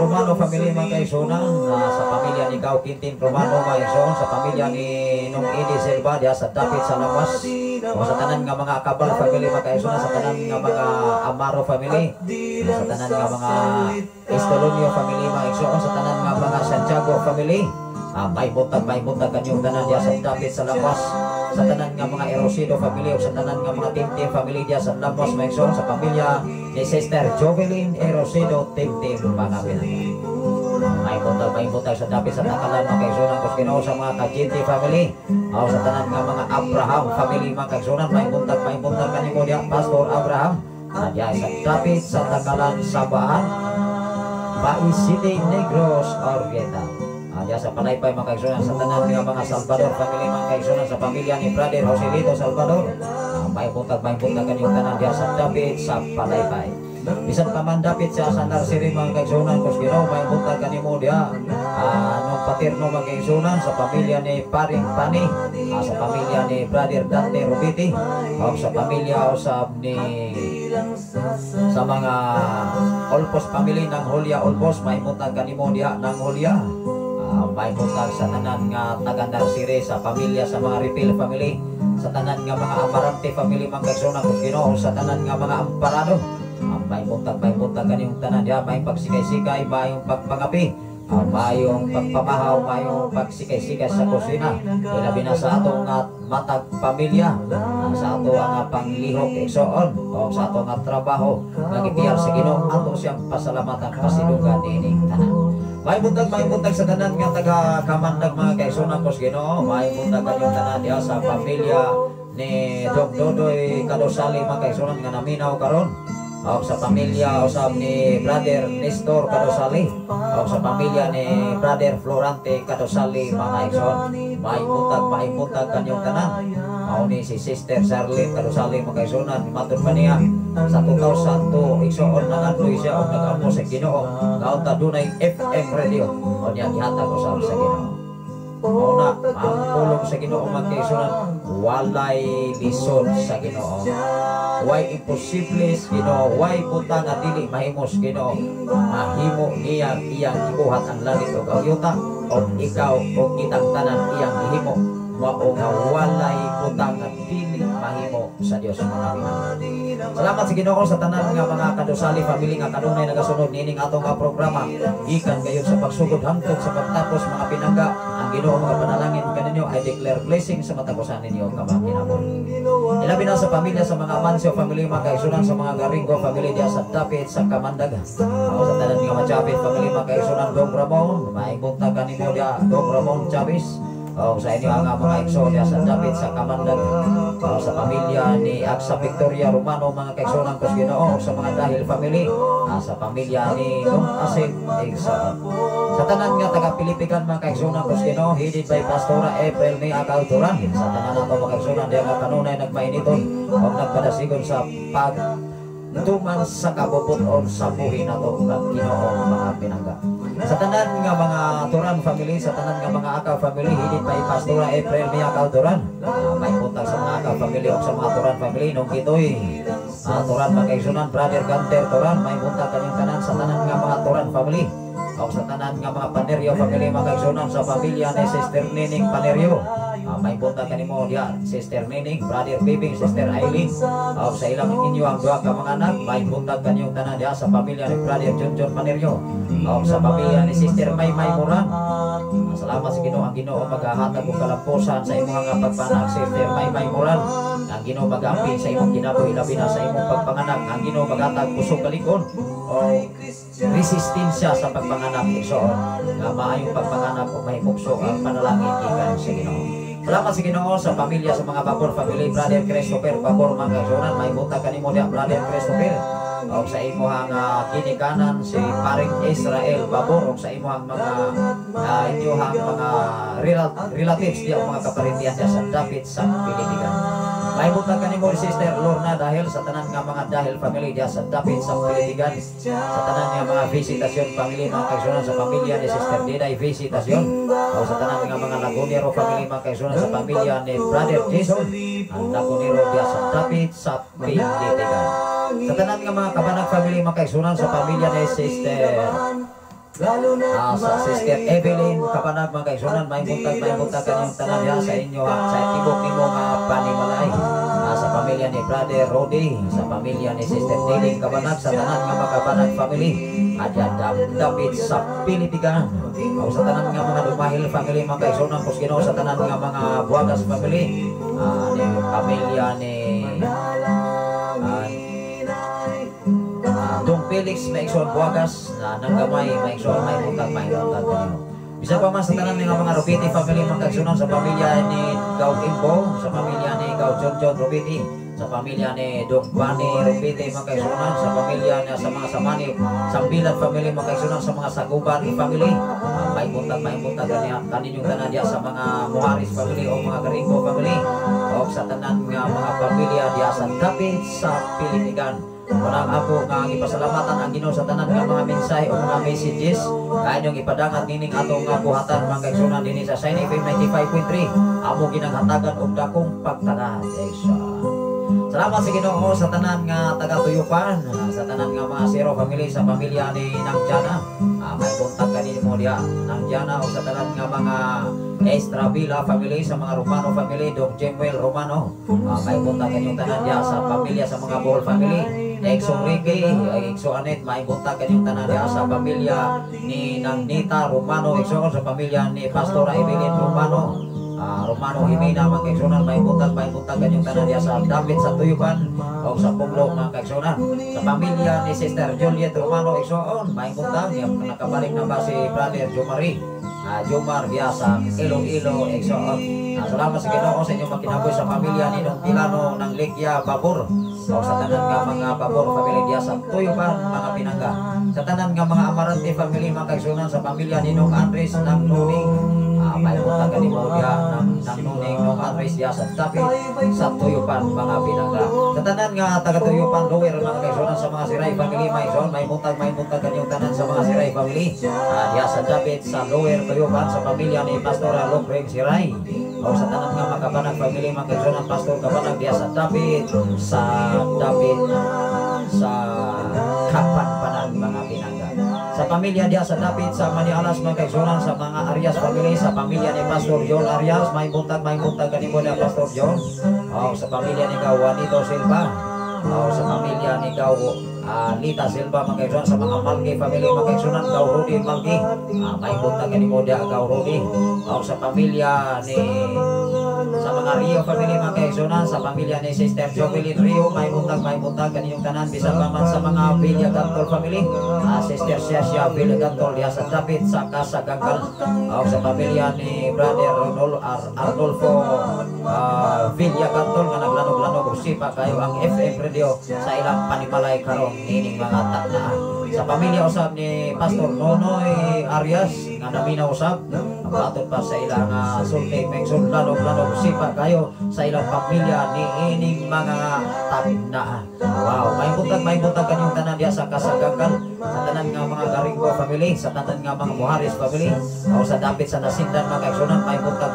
Romano family, mga kaigsunan, sa pamilya ni Cao Quintin Romano, mga igsoon, sa pamilya ni Nong Edi Silva diha sa dapit sa Lamas, o sa tanan nga mga Akabal family, mga kaigsunan, sa tanan nga mga Amaro family, sa tanan nga mga Estolonio family, mga igsoon, sa tanan nga mga Santiago family, may buntag kanyong tanan diha sa dapit sa Lamas, sa tanan nga mga Erosido family o sa tanan nga mga Timtim family diha sa Lamas, mga igsoon, sa pamilya ni Sister Jovelyn Erosido Timtim, mga pinangga. May buntag sa dapit sa Takalan, mga kaigsunan, kus Ginoo, sa mga Kajinti family o sa tanan nga mga Abraham family, mga kaigsunan, may buntag kanimo diha, Pastor Abraham, na diha sa dapit sa Takalan, Sabaan, Bais City, Negros Oriental. Diya sa Palaypay, mga kaigsunan, sa tanan nga mga Salvador family, mga kaigsunan, sa pamilya ni Brother Joselito Salvador. May buntag kanyong tanan diya sa dapit sa Palaypay. Bisan pa man dapit sa nursery, mga kaigsunan, kus Ginoo, may buntag kanimo diha. Nung paterno, mga kaigsunan, sa pamilya ni Paring Pani, sa pamilya ni ni Brother Dante Rubiti o sa pamilya usab ni sa mga Olpos family ng Julia Olpos, may buntag kanimo diha ng Julia. May buntag sa tanan nga taga Narsire, sa pamilya sa mga Repil family, sa tanan nga mga Amarante family, mga kaigsuonan kong Ginoo, sa tanan nga mga Amparado. May buntag kaniyong tanan diha, may pagsikay-sikay, mayong pagpangapi, mayong pagpamahaw, mayong pagsikay-sikay sa kusina. Ilabi na sa atong matag pamilya, sa ato ang panglihok, igsoon, o sa ato nga trabaho nga gipiyar sa Ginoo, ato siyang pasalamatan, pasidunggan niining tanan. May buntag sa tanan nga taga Kamandag, mga kaigsuonan ko sa Ginoo. May buntag kanyong tanan diha sa pamilya ni Dok Dodoy Kadosali, mga kaigsuonan nga naminaw karon. O sa pamilya usab ni Brother Nestor Kadosali. O sa pamilya ni Brother Florante Kadosali, mga igsoon. May buntag kanyong tanan. Mao ni si Sister Charlene Kadosali, mga kaigsuonan, matud pa niya sa 2002, igsoon, nangandoy siya og nag-ampo sa Ginoo nga unta dunay FM radio o niya gihatag usab sa Ginoo. Mao na ang pulong sa Ginoo, mga kaigsuonan, walay lisod sa Ginoo. Way imposible sa Ginoo, way butang nga dili mahimo sa Ginoo. Mahimo niya iyang gibuhat ang langit ug ang yuta, ug ikaw ug kitang tanan iyang gihimo. Mao nga walay butang nga dili mahimo sa Dios, mga minamahal. Salamat sa Ginoo sa tanan nga mga Kadosali family nga kanunay nagasunod nining atong nga programa gikan gayon sa pagsugod hangtod sa pagtapos, mga pinangga. Ang Ginoo mga panalangin kaninyo. I declare blessing sa matag usa ninyo ka mga kinabuhi. Ilabi na sa pamilya sa mga Amancio family, mga kaigsuonan, sa mga Garingo family diya sa dapit sa Kamandag. Ako sa tanan nga Machapit family, mga kaigsuonan, Dong Ramon, maayong buntag kanimo diya, Dong Ramon Chavez. O sa inyo ang mga igsoon diya sa dapit sa Kamandag. O sa pamilya ni Aksa Victoria Romano, mga kaigsuonan ko sa Ginoo, sa mga Dahil family, sa pamilya ni Dong Asin igsoon. Sa tanan nga taga Pilipigan, mga kaigsuonan ko sa Ginoo, headed by Pastora April May Acalturan. Sa tanan nato, mga kaigsuonan diya nga kanunay nagmainiton o nagpadasigon sa pag tuman sa kabubut-on sa buhi nato kag Ginoo, mga pinangga. Sa tanan nga mga Turan family, sa tanan nga mga Akaw family, headed by Pastora April Mia Calduran. May buntag sa mga Akaw family o sa mga Turan family, nung kitoy. Turan, mga kaigsuonan, Brother Ganter Turan, may buntag kanyang tanan sa tanan nga mga Turan family. O sa tanan nga mga Panerio family, mga kaigsuonan, sa pamilya ni Sister Nining Panerio. May buntag kanimo diya, Sister Nining, Brother Bibing, Sister Eileen. O sa ilang inyo ang duha ka mga anak, may buntag kanyong tanan diya sa pamilya ni Brother John John Panerio. O sa pamilya ni Sister Maymay Moran. Salamat sa Ginoo, ang Ginoo maghahatag og kalampusan sa imong nga pagpanak, Sister Maymay Moran. Ang Ginoo magamping sa imong kinabuhi, labi na sa imong pagpanganak. Ang Ginoo maghatag kusog kalig-on o resistensya sa pagpanganak, igsoon, nga maayong pagpanganak o mahimugso ang panalangin gikan sa Ginoo. Salamat sa Ginoo sa pamilya sa mga Babor family, Brother Christopher Babor, mga kaigsuonan, may buntag kanimo diya, Brother Christopher. O sa imuhang ginikanan si Paring Israel Babor, o sa imuhang mga inyuhang mga relatives diya, mga kaparintian diya sa dapit sa Pilipinas. May buntag kanimo, Sister Lorna Dahil, sa tanan nga mga Dahil family diya sa dapit sa Pilipinas. Sa tanan nga mga Visitasyon family, mga kaigsuonan, sa pamilya ni Sister Diday Visitasyon. O sa tanan nga mga Lagunero family, mga kaigsuonan, sa pamilya ni Brother Jason ang Lagunero diya sa dapit sa Pilipinas. Sa tanan nga mga Kabanag family, mga kaigsuonan, sa pamilya ni Sister sa Sister Evelyn Kabanag, mga kaigsuonan, may buntag kanyang tanan diha sa inyo, sa tibok nimo nga panimalay. Sa pamilya ni Brother Rody, sa pamilya ni Sister Niling Kabanag, sa tanan nga mga Kabanag family adya dapit sa Pilipigan. O sa tanan nga mga Dumahil family, mga kaigsuonan pos Ginoo, sa tanan nga mga Buagas family, ni pamilya ni Dong Felix Maigsoon Buagas na nanggamay, maigsoon, may buntag kanino. Bisa pa man sa tanan nga mga Rupiti family, mga kaigsuonan, sa pamilya ni Gaw Imbo, sa pamilya ni Gaw John John Rupiti, sa pamilya ni Dong Bani Rupiti, mga kaigsuonan, sa pamilya niya sa mga Samani, Sambilan family, mga kaigsuonan, sa mga Saguban family, may buntag kaninyong tanan diya sa mga Muharis family o mga Garingo family, o sa tanan nga mga pamilya diya sa dapit sa Pilipigan. Unang ako nga gipasalamatan ang Ginoo sa tanan nga mga mensahe o mga messages kaya inyong ipadangat nining atong nga buhatan, mga kaigsunan, dinhi sa Shine FM 95.3. Amo ginang hatagan og dakong pagtagad. Salamat sa Ginoo sa tanan nga taga-Tuyupan, sa tanan nga mga Zero family, sa pamilya ni Nang Jana. May kontak kanino mo diha, Nang Jana, o sa tanan nga mga Estravila family, sa mga Romano family, Dong Jemuel Romano. May kontak kanyong tanan diha sa pamilya sa mga Bohol family. Exo Ricky, Exo Anet, may kontak kanyong tanan diha sa pamilya ni Nang Nita Romano, Exo, sa pamilya ni Pastora Evelyn Romano. Romano Jimena, mga kaigsunan, may buntag kanyong tanan diha sa David sa Tuyupan o sa Puglo, mga kaigsunan. Sa pamilya ni Sister Juliet Romano, Exoon, may buntag, yung nakabalik na ba si Brother Jomari? Jomar diha sa Iloilo, Exoon. Salamat sa Ginoo sa inyong makinabuhi sa pamilya ni Nong Tilano ng Ligya Babor o sa tanan nga mga Babor family diha sa Tuyupan, mga pinangga. Sa tanan nga mga Amarante family, mga kaigsunan, sa pamilya ni Nong Andres ng Nuning, may buntag kanimo diha ng Nuning, Nong Andres diha sa Dapit sa Tuyupan, mga pinangga. Sa tanan nga taga Tuyupan Lower, mga kaigsunan, sa mga Siray family, may buntag kanyong tanan sa mga Siray family diha sa Dapit sa Lower Tuyupan, sa pamilya ni Pastora Locreng Siray o sa tanan nga mga Kabanag family, mga kaigsunan, Pastor Kabanag diha sa Dapit sa Kapanpanan, mga pinangga. Sa pamilya diha sa Dapit sa Manialas, mga kaigsunan, sa mga Arias family, sa pamilya ni Pastor John Arias, may buntag kanimo na, Pastor John. O sa pamilya ni Gaw Juanito Silva. O sa pamilya ni Gaw Lita Silva, mga kaigsunan, sa mga Malgi family, mga kaigsunan, Gaw Rudy Malgi. May buntag kanimo diha, Gaw Rudy. O sa pamilya ni sa mga Rio family, mga kaigsunan, sa pamilya ni Sister Jovelyn Rio, may buntag kaniyong tanan bisan pa man sa mga Villa Gantol family, Sister Shasha Villa Gantol diha sa Dapit sa Casa Ganggal, o sa pamilya ni Brother Arnolfo Villa Gantol nga naglanog-lanog og sipa kayo ang FM radio sa ilang panimalay karon nining mga taknaa. Sa pamilya usab ni Pastor Nonoy Arias nga naminaw usab ang matod pa sa ilang sulti mengsun lanog-lanog sipa kayo sa ilang pamilya ni ining mga taknaa. Wow, may buntag kanyong tanan diha sa Kasaganggal, sa tanan nga mga Garinggo family, sa tanan nga mga Muharis family, o sa dapit sa Nasindan, mga kaigsunan, may buntag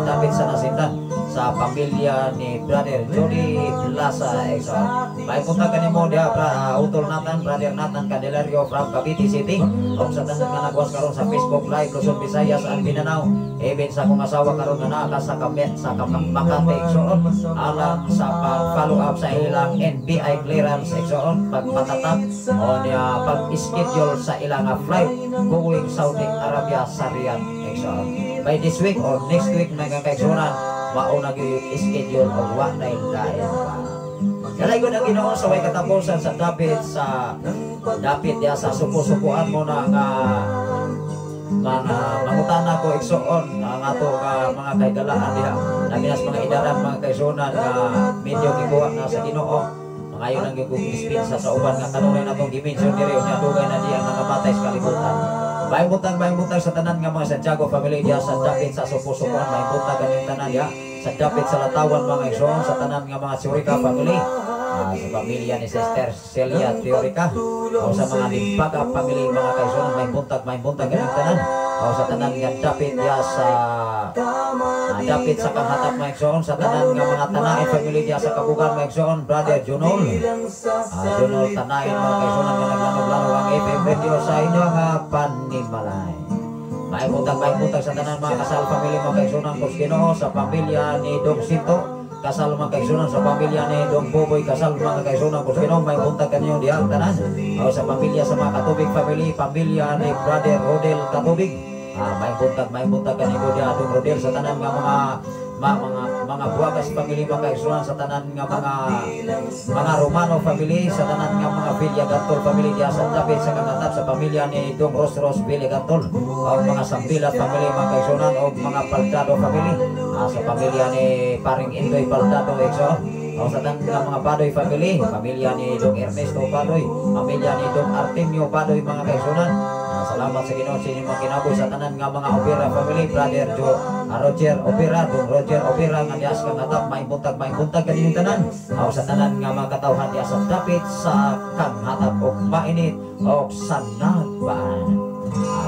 dapit sa Nasindan sa pamilya ni Brother Jody Plaza Exo. May buntag kanimo diha, Utol Nathan, Brother Nathan Candelario from Cavite City. O sa tanan nga nagwas karon sa Facebook Live, Luzon, Visayas and Mindanao. Even sa akong asawa karon nga naa ka sa Kamet sa Makati, Exoon, alang sa pag-follow up sa ilang NBI clearance, Exoon, pagpatatak o niya pag-schedule sa ilang flight going Saudi Arabia sa Riyadh, Exoon. By this week or next week, mga kaigsunan, mauna gyud schedule og wa na lain pa. Dalaygon ang Ginoo sa way katapusan sa dapit diha sa suko-sukuan mo na nga mga mangutana ko, igsoon, ang ato nga mga kahigalaan diha labi mga idaran, mga kaigsunan, nga medyo gikuha na sa Ginoo. Mangayon ang gigug dispensa sa uban nga kanunay natong gi-mention diri unya dugay na diya nakamatay sa kalibutan. May buntag sa tanan nga mga Santiago family diha sa dapit sa suko-sukuan, may buntag kanyang tanan diha sa dapit sa Latawan, mga igsoon, sa tanan nga mga Churica family, sa pamilya ni Sister Celia Teorica, o sa mga Limpaga family, mga kaigsoon, may buntag kanyang tanan o sa tanan nga dapit diha sa dapit sa Kanghatap, mga igsoon, sa tanan nga mga Tanain family diha sa Kabugan, mga igsoon, Brother Junol Junol Tanain, mga kaigsoon, nga naglanog-lanog ang FM radio sa inyo nga panimalay. May buntag sa tanan mga Kasal family, mga kaigsunan ko sa Ginoo, sa pamilya ni Dong Sinto Kasal, mga kaigsunan, sa pamilya ni Dong Boboy Kasal, mga kaigsunan ko sa Ginoo, may buntag kanyo diha tanan. O sa pamilya sa mga Katubig family, pamilya ni Brother Rodel Katubig. May buntag kanimo diha, Dong Rodel, sa tanan nga mga mga Buwagas family, mga kaigsunan, sa tanan nga mga Romano family, sa tanan nga mga Villa Gantol family diha sa dapit sa Kangatap, sa pamilya ni Dong Ros Ros Villa Gantol, o mga Sambilat family, mga kaigsunan, o mga Paldado family, sa pamilya ni Paring Indoy Paldado, exo, o sa tanan nga mga Badoy family, pamilya ni Dong Ernesto Badoy, pamilya ni Dong Artemio Badoy, mga kaigsunan. Salamat sa Ginoo sa inyong mga kinabuhi, sa tanan nga mga Opera family, Brother Jo, Roger Opera, Dong Roger Opera nga diha sa Kanghatap, maayong buntag kaninyong tanan. Sa tanan nga mga katawhan diha sa dapit sa Kanghatap og mainit og sa Nagpaan.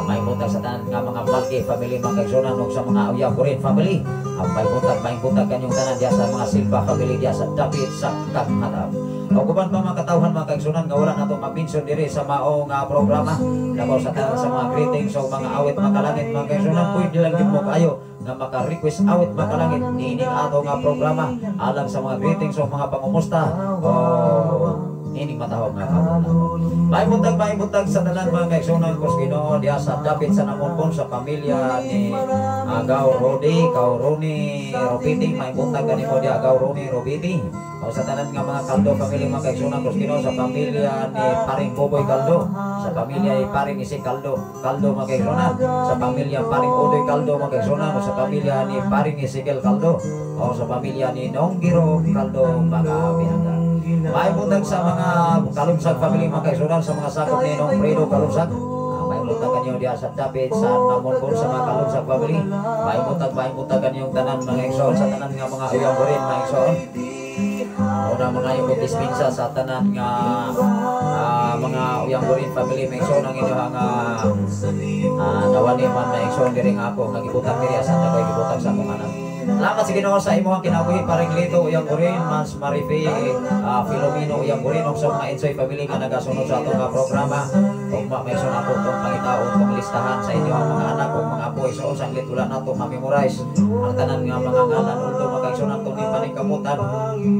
Maayong buntag sa tanan nga mga Malki family, mga kaigsunan, ug sa mga Uyaburin family. Maayong buntag kanyong tanan diha sa mga Silva family diha sa dapit sa Kanghatap. O uban pa mga katawhan, mga kaigsunan, nga wala nato ma-mention diri sa mao nga programa. Labaw sa tanan sa mga greetings o mga awit makalangit, mga kaigsunan, pwede lang gyud mo kayo nga maka-request awit makalangit niining ato nga programa alang sa mga greetings o mga pangumusta o niining matahom nga kabulan. Maayong buntag sa tanan, mga kaigsunan ko sa Ginoo, diha sa dapit sa Namonbon, sa pamilya ni Gaw Rodi, Gaw Roni Robiti, maayong buntag kanimo diha, Gaw Roni Robiti. O sa tanan nga mga Kaldo family, mga kaigsunan ko sa Ginoo, sa pamilya ni Paring Boboy Kaldo, sa pamilya ni Paring Isik Kaldo, Kaldo, mga kaigsunan, sa pamilya Paring Odoy Kaldo, mga kaigsunan, o sa pamilya ni Paring Ezekiel Kaldo, o sa pamilya ni Nonggiro Kaldo, mga pinangga. Maayong buntag sa mga Kalunsag family, mga kaigsunan, sa mga sakop ni Nong Fredo Kalunsag. Maayong buntag kanyo diha sa dapit sa Namonbon, sa mga Kalunsag family. Maayong buntag kanyong tanan, mga igsoon, sa tanan nga mga Uyang mga igsoon. Una mga yung dispensa sa tanan nga mga Uyang family, mga igsoon, ang inyong nga nawani man na igsoon diri nga ako nga gibutang diri sa takoy gibutang sa akong anak. Salamat sa Ginoo sa imong kinabuhi, Paring Lito Uyang Burin, Mans Marife, Filomeno Uyang Burin, ug sa mga Ensoy family nga nagasunod sa atong nga programa. Ug ma may ako itong pangitaon tong listahan sa inyo ang mga anak ug mga apo. So sanglit wala nato ma-memorize ang tanan nga mga ngalan, although mga kaigsunan, ato ni paningkamutan,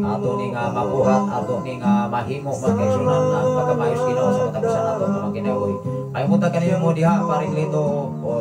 ato ni nga mabuhat, ato ni nga mahimo, mga kaigsunan, ang pagkamayos Ginoo sa katapusan nato mga kinabuhi. Ay buntag kanino mo diha, Paring Lito o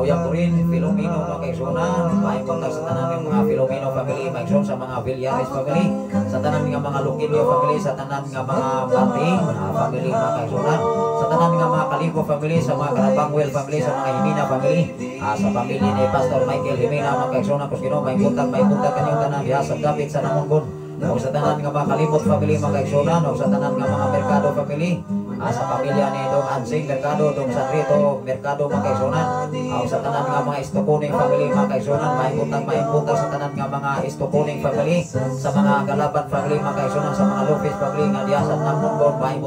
Uyang Burin, Filomeno, mga kaigsunan. Maayong buntag sa tanan ng mga Filomeno family, mga igsoon, sa mga Villares family, sa tanan nga mga Luquinio family, sa tanan nga mga Martin family, mga kaigsunan, sa tanan nga mga Kalibo family, sa mga Karabangwel family, sa mga Himina family, sa pamilya ni Pastor Michael Himina, mga kaigsunan ko sa Ginoo, maayong buntag kanyong tanan diha sa dapit sa Namongon. O sa tanan nga mga Kalimot family, mga kaigsunan, o sa tanan nga mga Mercado family, sa pamilya ni Dong Ansing Mercado, Dong Sanrito Mercado, mga kaigsunan, o sa tanan nga mga Istokuning family, mga kaigsunan, maayong buntag sa tanan nga mga Istokuning family, sa mga Galaban family, mga kaigsunan, sa mga Lopez family nga diha sa Namongon, maayong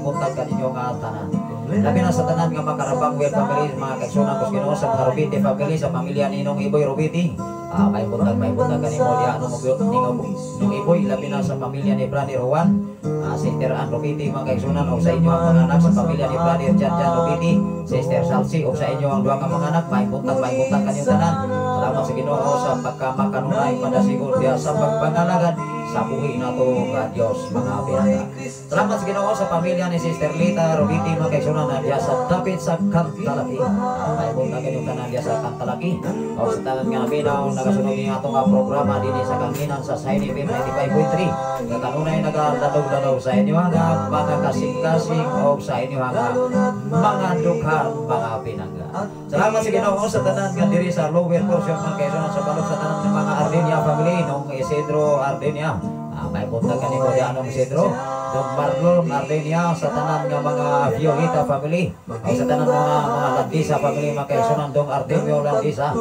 buntag kaninyo nga tanan. Labi na sa tanan nga mga Karabangwel family, mga kaigsunan ko sa Ginoo, sa mga Rubiti family, sa pamilya ni Nong Iboy Rubiti. Maayong buntag kanimo diha nung Iboy, labi na sa pamilya ni Brother Juan, Sister Ann Rubiti, mga kaigsunan, o sa inyo ang mga anak, sa pamilya ni Brother Jan Jan Rubiti, Sister Salsi, o sa inyo ang duha ka mga anak, maayong buntag kanyong tanan. Salamat sa Ginoo sa pagkamakanunay padasigon diha sa pagpangalagad sa buhi nato nga Dios, mga pinangga. Salamat sa Ginoo sa pamilya ni Sister Lita Rubiti, mga kaigsunan, na diha sa dapit sa Kantalaki. Maayong buntag kanyong tanan diha sa Kantalaki. O sa tanan nga minaw nagasunod ni atong nga programa dinhi sa Kanginan sa Shiny FM 95.3 nga kanunay nagaladog-ladog sa inyo nga mga kasing-kasing o sa inyo nga mga dukhan, mga pinangga. Salamat sa Ginoo sa tanan nga diri sa lower portion, mga kaigsunan, sa balod sa tanan ng mga Ardenia family, nung Isidro Ardenia. Maayong buntag kanimo diha, nung Isidro. Dong Marlon Ardenia, sa tanan nga mga Violeta family, o sa tanan mga Landisa family, mga kaigsunan, Dong Artemio Landisa,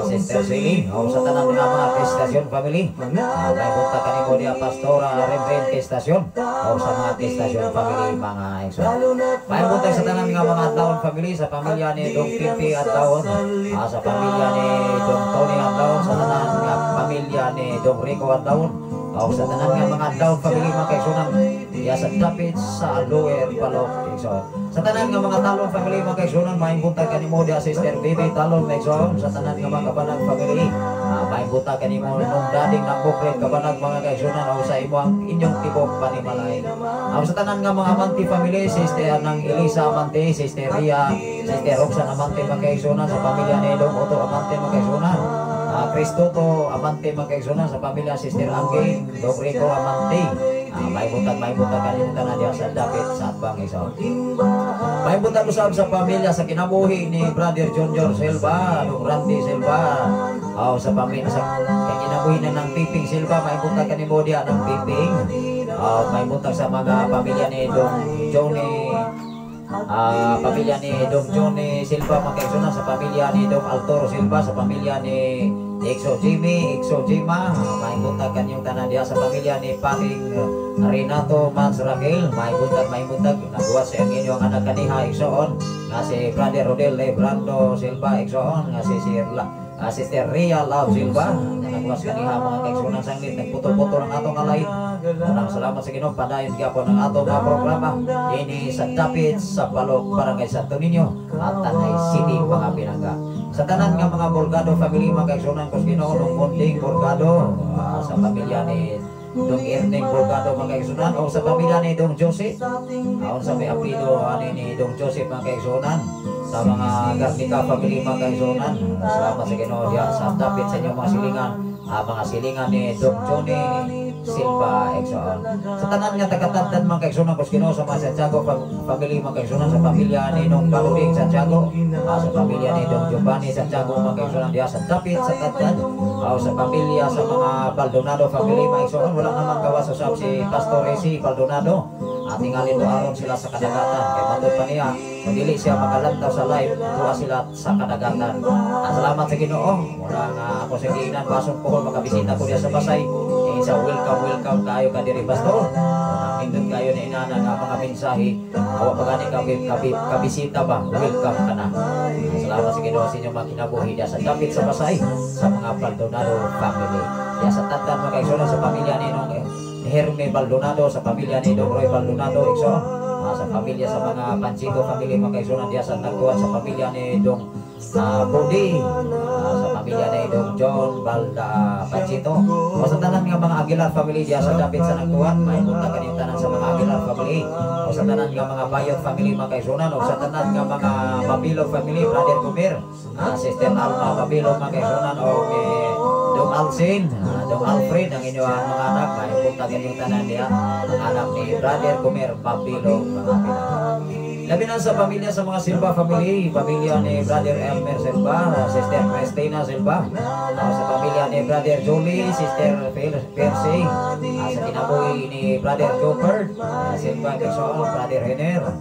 Sister Celine, o sa tanan nga mga Kestasyon family. Maayong buntag kanimo diha, Pastora Renren Kestasyon, o sa mga Kestasyon family, mga igsoon. Maayong buntag sa tanan nga mga Adlaon family, sa pamilya ni Dong Pipi Adlaon, sa pamilya ni Dong Tony Adlaon, sa tanan nga pamilya ni Dong Rico Adlaon, o sa tanan nga mga Adlaon family, mga kaigsunan, diya sa dapit sa Lower Balok, igsoon. Sa tanan nga mga Talon family, mga kaigsunan, maayong buntag kanimo diya, Sister Baby Talon, mga igsoon, sa tanan nga mga Kabanag family, maayong buntag kanimo nung dading ng Bukred Kabanag, mga kaigsunan, o sa imo ang inyong tibok panimalay. O sa tanan nga mga Amante family, Sister ng Elisa Amante, Sister Ria, Sister Roxanne Amante, mga kaigsunan, sa pamilya ni Dong Otto Amante, mga kaigsunan. Cristoto Amante, mga kaigsunan, sa pamilya Sister Angge, Dong Rico Amante. Maayong buntag kanimo tanan diha sa dapit sa Atbang Isaw. Maayong buntag usab sa pamilya sa kinabuhi ni Brother Junior Silva, Dong Randy Silva. Oh, sa pamilya sa kay kinabuhi na ng Piping Silva, maayong buntag kanimo diha ng Piping. Oh, maayong buntag sa mga pamilya ni Dong Johnny. Pamilya ni Dong Johnny Silva, mga kaigsunan, sa pamilya ni Dong Altoro Silva, sa pamilya ni Exo Jimmy, Exo Jima, maayong buntag kanyong tanan diha, sa pamilya ni Paring Renato Mans Raquel, maayong buntag, maayong buntag. Nabuhat sa inyong anak kaniha, igsoon, nga si Brother Rodel Lebrando Silva, igsoon, nga si Sir La, Sister Ria Love Silva, nga nagwas kaniha, mga kaigsunan, sanglit, nagputol-putol ang atong alay. Maraming salamat sa Ginoo, padayon gyapon ang atong mga programa dinhi sa dapit sa Balok, Barangay Santo Niño at Tanay City, mga pinangga. Sa tanan nga mga Borgado family, mga kaigsunan ko sa Ginoo, nung Munding Borgado, sa pamilya ni Dong Erning Borgado, mga kaigsunan, o sa pamilya ni Dong Jose, aon sa may apelyido ani ni Dong Joseph, mga kaigsunan, sa mga Garnica family, mga kaigsunan, salamat sa Ginoo diha sa dapit sa inyong mga silingan, mga silingan ni Dong Johnny Silva, igsoon. Sa tanan nga taga-Tadtad, mga kaigsunan ko sa Ginoo, sa mga Santiago family, mga kaigsunan, sa pamilya ni Nong Balubing Santiago, sa pamilya ni Dong Giovanni Santiago, mga kaigsunan, diha sa dapit sa Tadtad, sa pamilya sa mga Baldonado family, mga igsoon, wala naman gawas usab si Pastor Esi Baldonado. Tingali to aron sila sa kadagatan. Kay matod pa niya, kung dili siya makalantaw sa live, tuwa sila sa kadagatan. Salamat sa Ginoo. Wala nga ako sa giingnan, basong puhon makabisita ko diya sa Pasay. Eh, sa welcome, welcome kayo ka diri, Pastor. Unang nindot kayo na inana nga mga mensahe. Awa pa gani kabisita ba? Welcome ka na. Salamat sa Ginoo sa inyong mga kinabuhi diya sa dapit sa Pasay sa mga Baldonado family. Diya sa Tadtad, mga kaigsunan, sa pamilya ni Nong Herme Baldonado, sa pamilya ni Dong Roy Baldonado, igsoon, sa pamilya sa mga Panchito family, mga kaigsunan, diya sa Nagtuan, sa pamilya ni Dong Budi, sa pamilya ni Dong John Balda Panchito. O sa tanan nga mga Aguilar family diya sa dapit sa Nagtuan, may punta kaning tanan sa mga Aguilar family. O sa tanan nga mga Bayot family, mga kaigsunan, o sa tanan nga mga Mabilog family, Brother Kumir, Sister Alma Mabilog, mga kaigsunan, o kay Dong Alcin, Dong Alfred, ang inyong mga anak, may punta kanyong tanan diha, ang anak ni Brother Kumir Mabilog, mga pinangga. Labi na sa pamilya sa mga Silva family, pamilya ni Brother Elmer Silva, Sister Christina Silva, sa pamilya ni Brother Jolie, Sister Percy, sa kinabuhi ni Brother Joker, Silva Gexon, Brother Hener,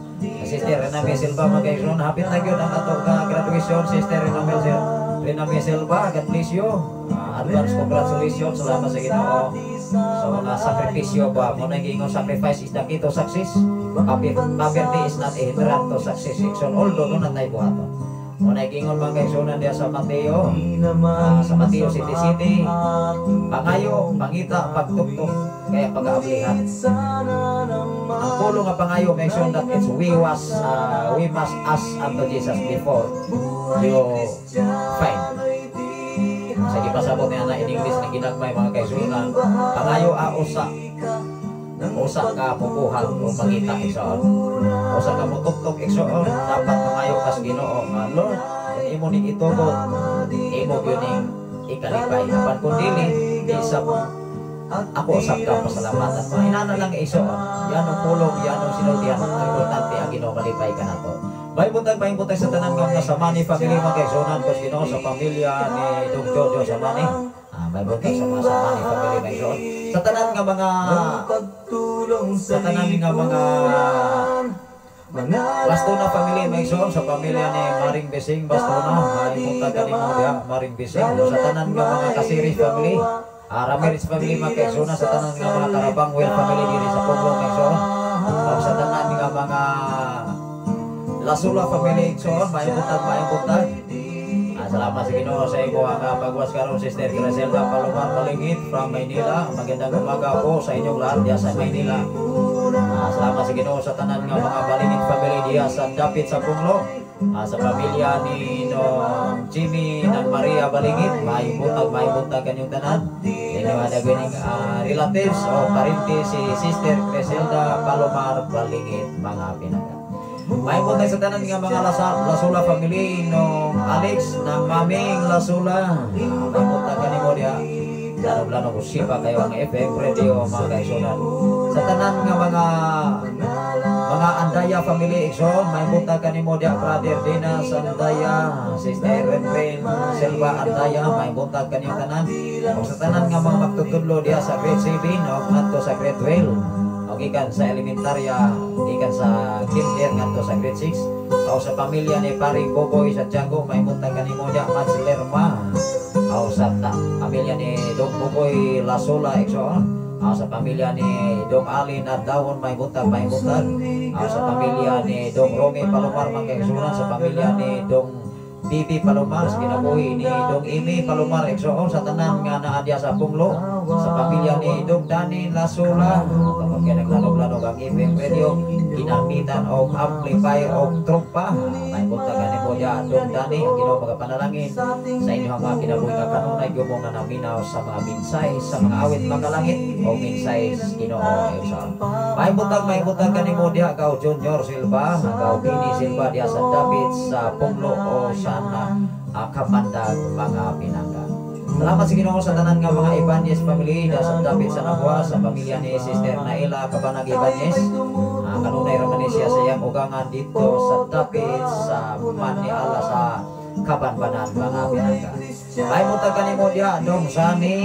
Sister Rename Silva, mga kaigsoon, hapit na gyud ang atong graduation, Sister Rename Silva. Rename Silva, God bless you. Advance congratulations, salamat sa Ginoo. Sa mga sakripisyo ba, mo na giingon, sacrifice is the key to success. Poverty is not a hindrance to success. Igsoon, although doon na tayo buhaton. Mo na giingon, mga kaigsunan, diya sa Mateo City City, pangayo, pangita, pagtuktok, kaya pag-aablihan. Ang pulo nga pangayo, make sure that it's we must ask unto Jesus before you find. Sa gipasabot niya na in English na ginagmay, mga kaigsunan, pangayo a usa usa ka pupuhan o mangita, igsoon. Usa ka mutuktok, igsoon, dapat mangayo kas Ginoo nga, "Lord, kung imo ning itugot, imo gyud ning ikalipay. Apan kung dili, di sa ako usab ka pasalamatan." Mga inana lang, igsoon. Yan ang pulong, yan ang sinultihan. Ang importante ang Ginoo malipay ka nato. May buntag sa tanan nga mga Samani family, mga kaigsunan ko sa Ginoo, sa pamilya ni Dong Jojo Samani. May buntag sa mga Samani family, may igsoon. Sa tanan nga mga Bastona family, may igsoon, sa pamilya ni Maring Besing Bastona, may buntag kanimo diha, Maring Besing. Sa tanan nga mga Kasiris family, Ramirez family, mga kaigsunan, sa tanan nga mga Karabangwell family diri sa Pueblo, mga igsoon. O sa tanan nga mga Lasula family, igsoon, may buntag, may buntag. Salamat sa Ginoo sa imo ang pagwas karon, Sister Griselda Palomar Malingit from Maynila. Magandang umaga po sa inyong lahat diya sa Maynila. Salamat sa Ginoo sa tanan nga mga Balingit family diya sa dapit sa Punglo. Sa pamilya ni no Jimmy ng Maria Balingit, may buntag kanyong tanan. Inyo ada gining relatives o parente si Sister Griselda Palomar Balingit, mga pinangga. May buntag sa tanan nga mga Lasula family no Alex ng Maming Lasula. May buntag kanimo diha. Lalo-lalo kung sipa kayo ang FM radio, mga kaigsunan. Sa tanan nga mga Andaya family, igsoon, may buntag kanimo diha, Brother Dinas Andaya, Sister Renren Silva Andaya, may buntag kanimo tanan. O sa tanan nga mga magtutudlo diha sa grade 7 o ngadto sa grade 12. O gikan sa elementarya, gikan sa kinder ngadto sa grade 6. O sa pamilya ni Paring Boboy Santiago, may buntag kanimo diya, Mads Lerma. O sa pamilya ni Dong Boboy Lasola, igsoon. O sa pamilya ni Dong Ali Nardawon, may buntag, may buntag. O sa pamilya ni Dong Romy Palomar, mga kaigsuonan, sa pamilya ni Dong Bibi Palomar, sa kinabuhi ni Dong Imi Palomar, igsoon, sa tanan nga naa diya sa Punglo, sa pamilya ni Dong Dani Lasola, kapag kaya naglanog-lanog ang FM radio, ginamitan og amplifier og trompa, may buntag kanimo diya, Dong Dani, ang Ginoo magapanalangin sa inyong mga kinabuhi nga kanunay gyud mo nga naminaw sa mga mensahe, sa mga awit makalangit o mensahe sa Ginoo, igsoon. May buntag kanimo diha, Gaw Junior Silva, Gaw Bini Silva diha sa David sa Punglo o sa Kamandag, mga pinangga. Salamat sa Ginoo sa tanan nga mga Ibanez family diha sa David sa Nabua, sa pamilya ni Sister Naila Kabanag Ibanez. Kanunay ra man ni siya sa iyang ugangan dito sa David sa Maniala sa Kabanbanan, mga pinangga. May buntag kanimo diha, Dong Sani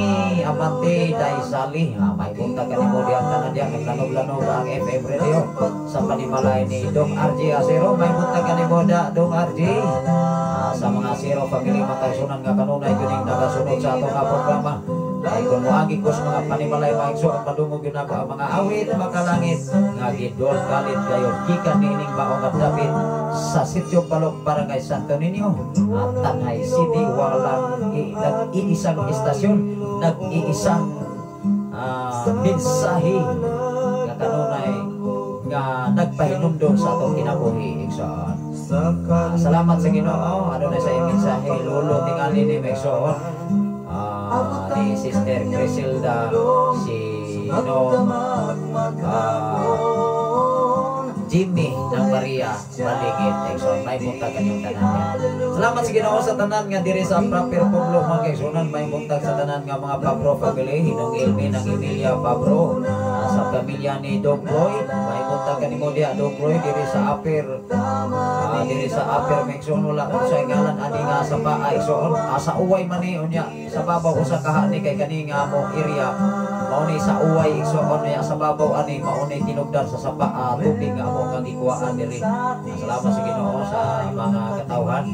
Amante Daisali. May buntag kanimo diha tanan diha naglanog-lanog ang FM radio sa panimalay ni Dong RJ Acero. May buntag kanimo diha, Dong RJ. Sa mga Acero family, mga kaigsuonan nga kanunay gyud nagasunod sa atong nga programa. Ay kung moagi ko sa mga panimalay, mga igsoon, madungog gyud nako ang mga awit makalangit nga gidol galit gayon gikan niining maong nga dapit sa Sitio Balok, Barangay Santo Niño at Tanay City. Walang nag-iisang istasyon, nag-iisang mensahe nga kanunay nga nagpahinumdom sa atong kinabuhi, igsoon. Salamat sa Ginoo, adunay sa iyang mensahe lolo tingali ni igsoon, ni Sister Crisilda si no Jimmy ng Maria Maligit, igsoon. May buntag kanyong tanan niya. Salamat sa Ginoo sa tanan nga diri sa Proper Pueblo, mga kaigsuonan. May buntag sa tanan nga mga Pabro family, Hinong Ilmi ng Emilia Pabro, sa pamilya ni Dong Floyd, may buntag kanimo diha, Dong Floyd, diri sa Upper, mga igsoon. Wala ko sa ngalan ani nga sa paa, igsoon, sa uway man ni unya sa babaw usa kaha ni kay kani nga mo area mao ni sa uway, igsoon, niya sa babaw ani mao ni tinugdan sa sapa, tubig nga amo nga gikuhaan diri. Salamat sa Ginoo sa mga katawhan.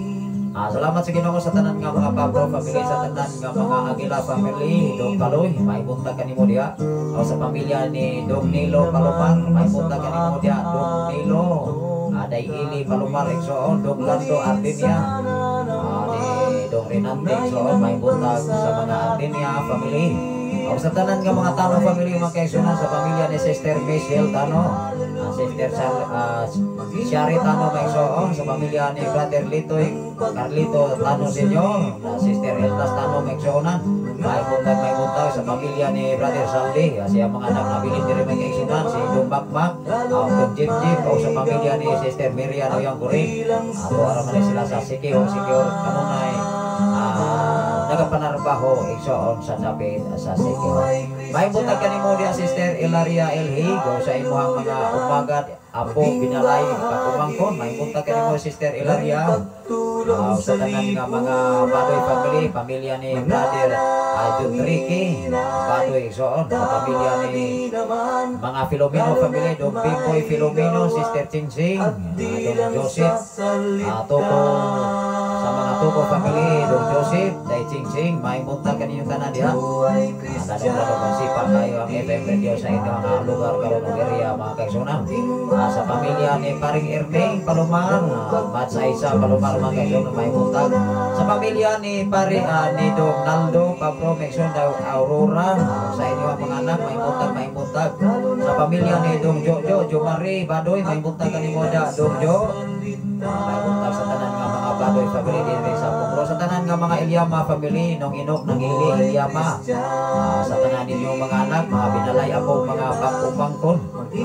Salamat sa Ginoo sa tanan nga mga Pablo family, sa tanan nga mga Aguila family, Dong Kaloy, may buntag kanimo diha. O sa pamilya ni Dong Nilo Palomar, may buntag kanimo diha, Dong Nilo. Day Ili Palomar, igsoon, Dong Lando Ardinia, ni Dong Renante, igsoon, may buntag sa mga Ardinia family. O sa tanan nga mga Tano family, mga kaigsuonan, sa pamilya ni Sister Michelle Tano, Sister Shari Tano, mga igsoon, sa pamilya ni Brother Litoy Carlito Tano Senior, Sister Eldas Tano, mga igsuonan, may buntag sa pamilya ni Brother Saldi, siya mga anak na bilin diri, mga kaigsuonan, si Dong Bakmak, Dong Jip Jip, o sa pamilya ni Sister Miriam Oyang Kuring, ato ara man ni sila sa Siquijor, Siquijor kanunay nagapanarbaho, igsoon, sa dapit sa Siquijor. May buntag kanimo diha, Sister Ilaria Elhi, go sa imuhang mga umagat, apo, binalay, pag-umangkon. May buntag kanimo, Sister Ilaria. Sa tanan nga mga Badoy family, pamilya ni Brother John Ricky Badoy, igsoon, sa pamilya ni mga Filomeno family, Dong Pipoy Filomeno, Sister Chingsing, Dong Joseph, Toko, sa mga Toko family, Dong Joseph, Day Chingsing, may buntag kaninyong tanan diha. Tanong-tanong ang sipa kayo ang FM radio sa inyong mga lugar karon ug area, mga kaigsuonan. Sa pamilya ni Paring Erming Palomar, Mats Aisa Palomar, mga kaigsuonan, may buntag. Sa pamilya ni Pare ni Dong Naldo Pablo Mexon daw Aurora, sa inyong mga anak, may buntag, may buntag. Sa pamilya ni Dong Jojo, Jomari Badoy, may buntag kanimo da, Dong Jo. May buntag sa tanan nga mga Badoy family diri sa Pungro. Sa tanan nga mga Ilyama family, nung Inok nang Ili Ilyama. Sa tanan ninyong mga anak, mga binalay ako, mga pangupangkon.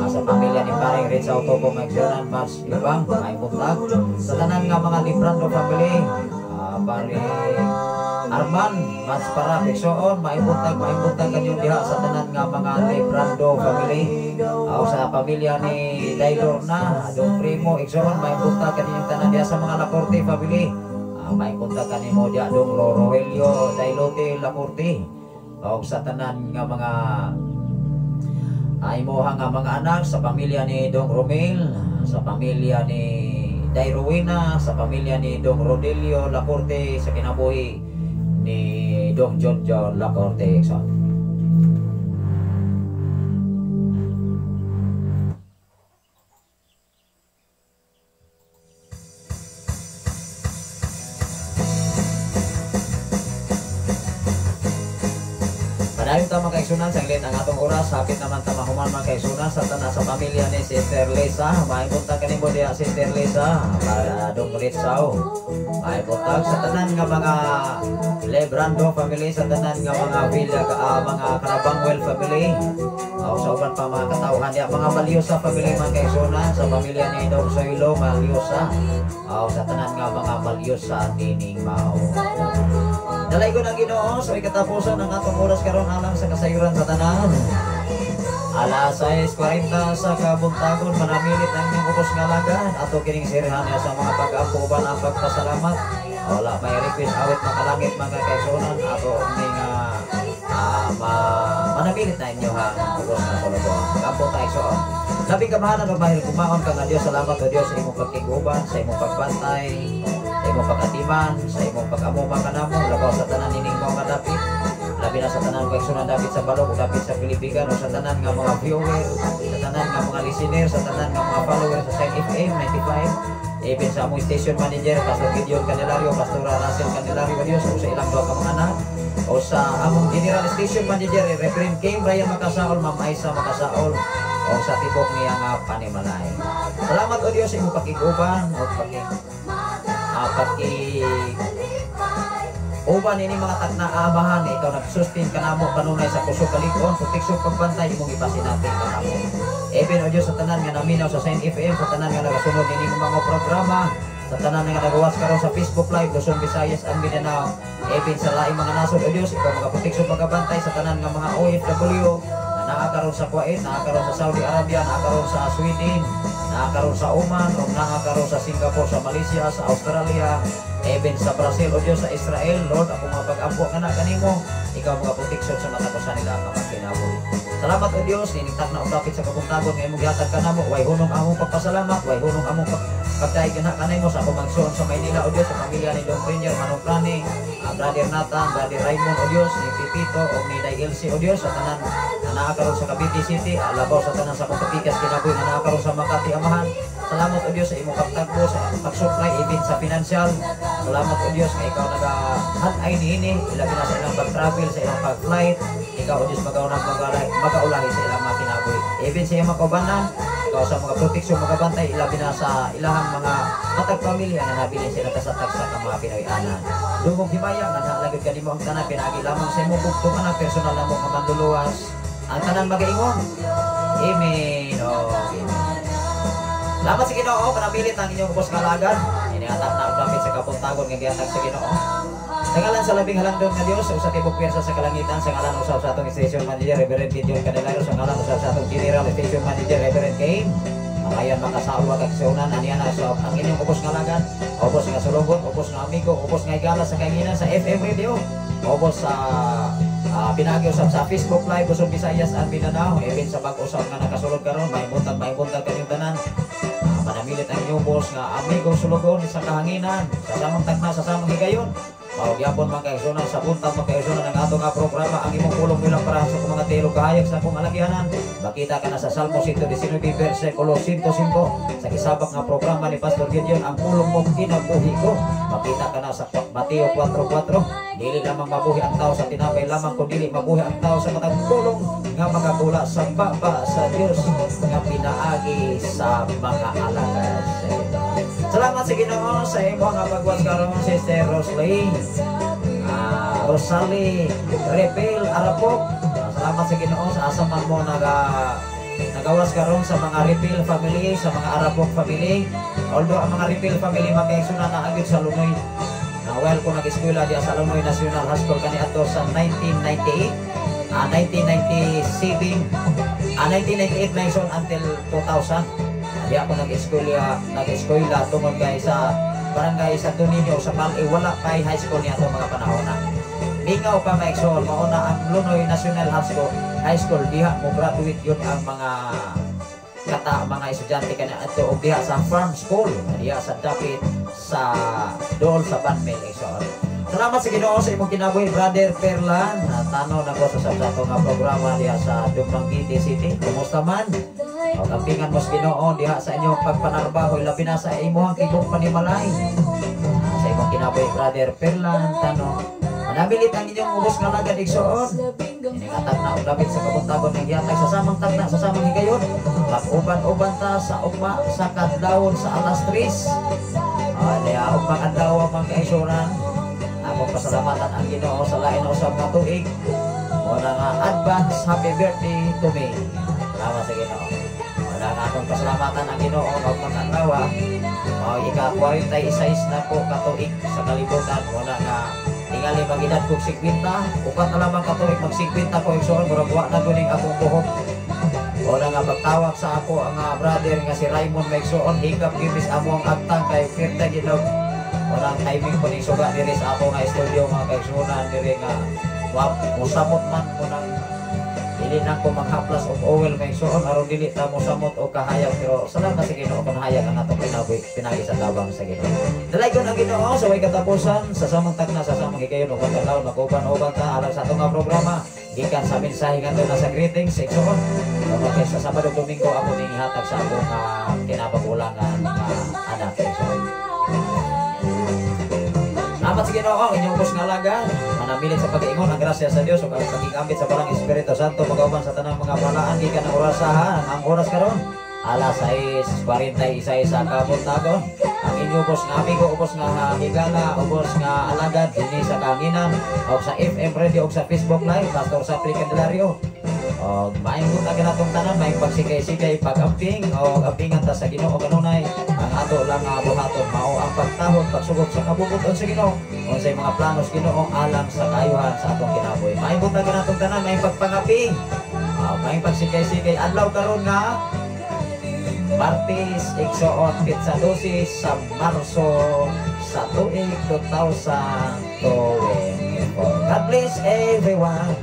Sa pamilya ni Paring Ritz Autopo Magsunan, Mars Ibang, may buntag. Sa tanan nga mga Librando family, Paring Arman, Mas para Peksoon, maibuntag kanyong diha sa tanan nga mga Librando family. O sa pamilya ni Daylor na, Dong Primo, Igsoon, maibuntag kaninyong tanan diha sa mga Lacorte family. Maibuntag kanimo diha, Dong Rogelio Dailote Lacorte. O sa tanan nga mga Imuha nga mga anak, sa pamilya ni Dong Romel, sa pamilya ni Day Rowena, sa pamilya ni Dong Rodelio Lacorte, sa kinabuhi ni Dong Jojo Lacorte. So, padayon ta mga kaigsunan, sanglit ang atong oras, hapit naman ta mahuman mga kaigsunan sa tanan sa pamilya ni Sister Lisa. Maayong buntag kanimo diha, Sister Lisa, para Dong Litsaw. Maayong buntag sa tanan nga mga Lebrando family, sa tanan nga mga Villa, mga Carabangwell family, o sa uban pa mga katawhan diha, mga Balyosa family mga kaigsunan, sa pamilya ni Dong Soylo Malyosa, o sa tanan nga mga Balyosa dining mao. Dalay ko ng Ginoo sa katapusan ng atong oras karon alang sa kasayuran sa tanan. Alas 6:40 sa kabuntagon, manamilit ang inyong ubos nga lagan ato kining sirhan niya sa mga pag-ampo uban ang pagpasalamat. Wala may request awit makalangit mga kaigsunan ato ning manamilit na inyo ha ubos nga sulugoon. Mag-ampo ta, igsoon. Labing kamahalan o mahil kumaon ka nga Dios, salamat o Dios sa imong pagkiguban, sa imong pagbantay, sa imong pag-atiman, sa imong pag-amuma kanamo, labaw sa tanan nining mga dapit, labi na sa tanan kaigsunan dapit sa balog, dapit sa Pilipigan, o sa tanan nga mga viewer, sa tanan nga mga listener, sa tanan nga mga follower sa Sign FM 95, even sa among station manager, Pastor Gideon Candelario, Pastor Russell Candelario, Dios, o sa ilang duha ka mga anak, o sa among general station manager, Reverend Kim Ryan Makasaol, Ma'am Aisa Makasaol, o sa tibok niya nga panimalay. Salamat o Dios sa imong pakiguban o uban ini mga takna-amahan, ikaw nagsustain kanamo kanunay sa kusog kalig-on, proteksyon pagbantay imong ipasinati kanamo. Even o Dios sa tanan nga naminaw sa Sign FM, sa tanan nga nagasunod nining mga programa, sa tanan nga nagawas karon sa Facebook Live Luzon, Visayas and Mindanao, even sa laing mga nasod o Dios, ikaw mga proteksyon pagbantay sa tanan nga mga OFW na naa karon sa Kuwait, naa karon sa Saudi Arabia, naa karon sa Sweden, naa karon sa Oman, o naa karon sa Singapore, sa Malaysia, sa Australia, even sa Brazil, o Diyos, sa Israel. Lord, ako mga pag-ampo nga na kanimo, ikaw mga proteksyon sa mata ko sa nila kapag kinabuhi. Salamat o Diyos, ninigtak na dapit sa kabuntagon nga imong gihatag kanamo, way hunong among pagpasalamat, way hunong among pagdaig na kanimo sa akong magsuon sa Maynila o Diyos, sa pamilya ni Don Premier, Manong Prani, Brother Nathan, Brother Raymond o Diyos, ni Pipito o ni Day Elsie o Diyos, sa tanan na naa karon sa Cavite City, labaw sa tanan sa akong kapikas kinabuhi na naa karon sa Makati Amahan. Salamat o Diyos sa imong pagtagbo, sa pag-supply, even sa financial. Salamat o Diyos nga ikaw nagahan-ay niini, ilabi na sa ilang pag-travel, sa ilang pag-flight. Ikaw o Diyos magaulahi sa ilang mga kinabuhi. Even sa iyang mga kaubanan, ikaw sa mga proteksyon magabantay, ilabi na sa ilahang mga matag pamilya nga nabilin sila kasatag sa mga Pinoy-anan. Dungog himaya nga naalagod kanimo ang tanan, pinaagi lamang sa imong bugtong anak, personal lamang nga manluluwas. Ang tanan magaingon. Amen. O amen. Salamat sa Ginoo, panamilit ang inyong ubos nga alagad. Inihatag na ang sa kapuntagon nga gihatag sa Ginoo. Sa ngalan sa labing halangdon nga Dios, usa tibok pwersa sa kalangitan, sa ngalan usab sa atong station manager Reverend Gideon Candelario, sa ngalan usab sa atong general station manager Reverend Kane. Ayan makasawa kag sunan aniya na sa ang inyong ubos nga alagad, ubos nga sulugon, ubos nga amigo, ubos nga higala sa kainginan sa FM radio, ubos sa pinaagi usab sa Facebook Live Luzon, Visayas and Mindanao, even sa bag-usab nga nakasulod karon, may buntag kanyong tanan. Manamilit ang inyong boss nga amigo sulugon sa kahanginan, sa samang tagna, sa samang higayon. Mao gyapon mga kaigsunan sa buntag mga kaigsunan ang ato nga programa ang imong pulong bilang parahan sa akong mga telo kahayag sa akong alagyanan. Makita ka na sa Salmo 119 versikulo 105 sa kisabak nga programa ni Pastor Gideon ang pulong mo kinabuhi ko. Makita ka na sa Mateo 4:4, dili lamang mabuhi ang tao sa tinapay lamang kundi mabuhi ang tao sa matag pulong nga makatula sa baba sa Dios nga pinaagi sa mga alagad. Salamat sa Ginoo sa imo nga pagwas karon, Sister Rosalie. Rosalie Repel Arapok. Salamat sa Ginoo sa asa man mo nagawas karon sa mga Repel family, sa mga Arapok family. Although ang mga Repel family makaigsunan na agad sa Lunoy. Na while ko nag-eskwela diya sa Lunoy National High School kaniadto sa 1998, 1997, 1998 na until 2000. Di ako nag-eskwela tungod kay sa barangay Santo Niño sa Pal-i, wala pa'y high school niya itong mga panahon na. Mingaw pa, mga igsoon, mao na ang Lunoy National High School, High School diha mo graduate yun ang mga kata mga estudyante kana ato, og diha sa farm school diha sa dapit sa dool sa Banmil, igsoon. Salamat sa Ginoo sa imong kinabuhi, Brother Perlan. Tanaw na ko sa sa ato nga programa diha sa Dumaguete City. Kumusta man? O kampingan mo sa Ginoo diha sa inyong pagpanarbaho, labi na sa imong tigong panimalay. Sa imong kinabuhi, Brother Perlan Tano. Manamilit ang inyong ubos nga lagad, igsoon. Ini nga tagna og dapit sa kabuntagon ng gihatag sa samang tagna sa samang higayon. Mag-uban-uban ta sa ugma sa kadlawon sa alas 3. Diha ugmang adlaw, mga kaigsuonan. Among pasalamatan ang Ginoo sa lain usab nga tuig. Wala nga advance happy birthday to me. Salamat sa Ginoo. Wala nga akong pasalamatan ang Ginoo nga ugmang adlaw. Mao ika 46 na ko katuig sa kalibutan. Wala nga tingali mag-edad kog 50, 4 na lamang katuig mag 50 ko, igsoon, murag wa na guning akong buhok. Wala nga pagtawag sa ako ang brother nga si Raymond, maigsoon, hikap gimis amo ang agtang kay pirta ginog. Walang timing ko ni suga diri sa ako nga studio, mga kaigsuonan, diri nga wa mosamot man ko nang dili na ko manghaplas og oil, maigsoon, aron dili ta mosamot og kahayag, pero salamat sa Ginoo kung hayag ang atong kinabuhi pinagi sa tabang sa Ginoo. Dalaygon ang Ginoo sa way katapusan sa samang tagna sa samang higayon ug kadlawon makuban-uban ta alang sa atong nga programa gikan sa mensahe ngadto na sa greetings, igsoon. Kay sa Sabado, Domingo ako ning ihatag sa akong kinabagulangan nga anak, igsoon. Salamat sa Ginoo, ang inyong ubos nga alagad. Manamilit sa pag-iingon ang grasya sa Dios ug ang pagigambit sa Balaang Espiritu Santo magauban sa tanang mga balaan gikan ang orasahan. Ang oras karon alas 6:46 sa kabuntagon. Ang inyong ubos nga amigo, ubos nga higala, ubos nga alagad dinhi sa kahanginan og sa FM Radio og sa Facebook Live, Pastor Sapri Candelario. Og maayong buntag kanatong tanan, maayong pagsikay-sikay, pag-amping og ampingan ta sa Ginoo kanunay. Ang ato lang nga buhaton mao ang pagtahod, pagsugot sa kabubut-on sa Ginoo, unsay mga plano sa Ginoo alang sa kaayuhan sa atong kinabuhi. Maayong buntag kanatong tanan, maayong pagpangapi. Maayong pagsikay-sikay adlaw karon nga Martes, igsoon, petsa 12 sa Marso sa tuig 2024. God bless everyone.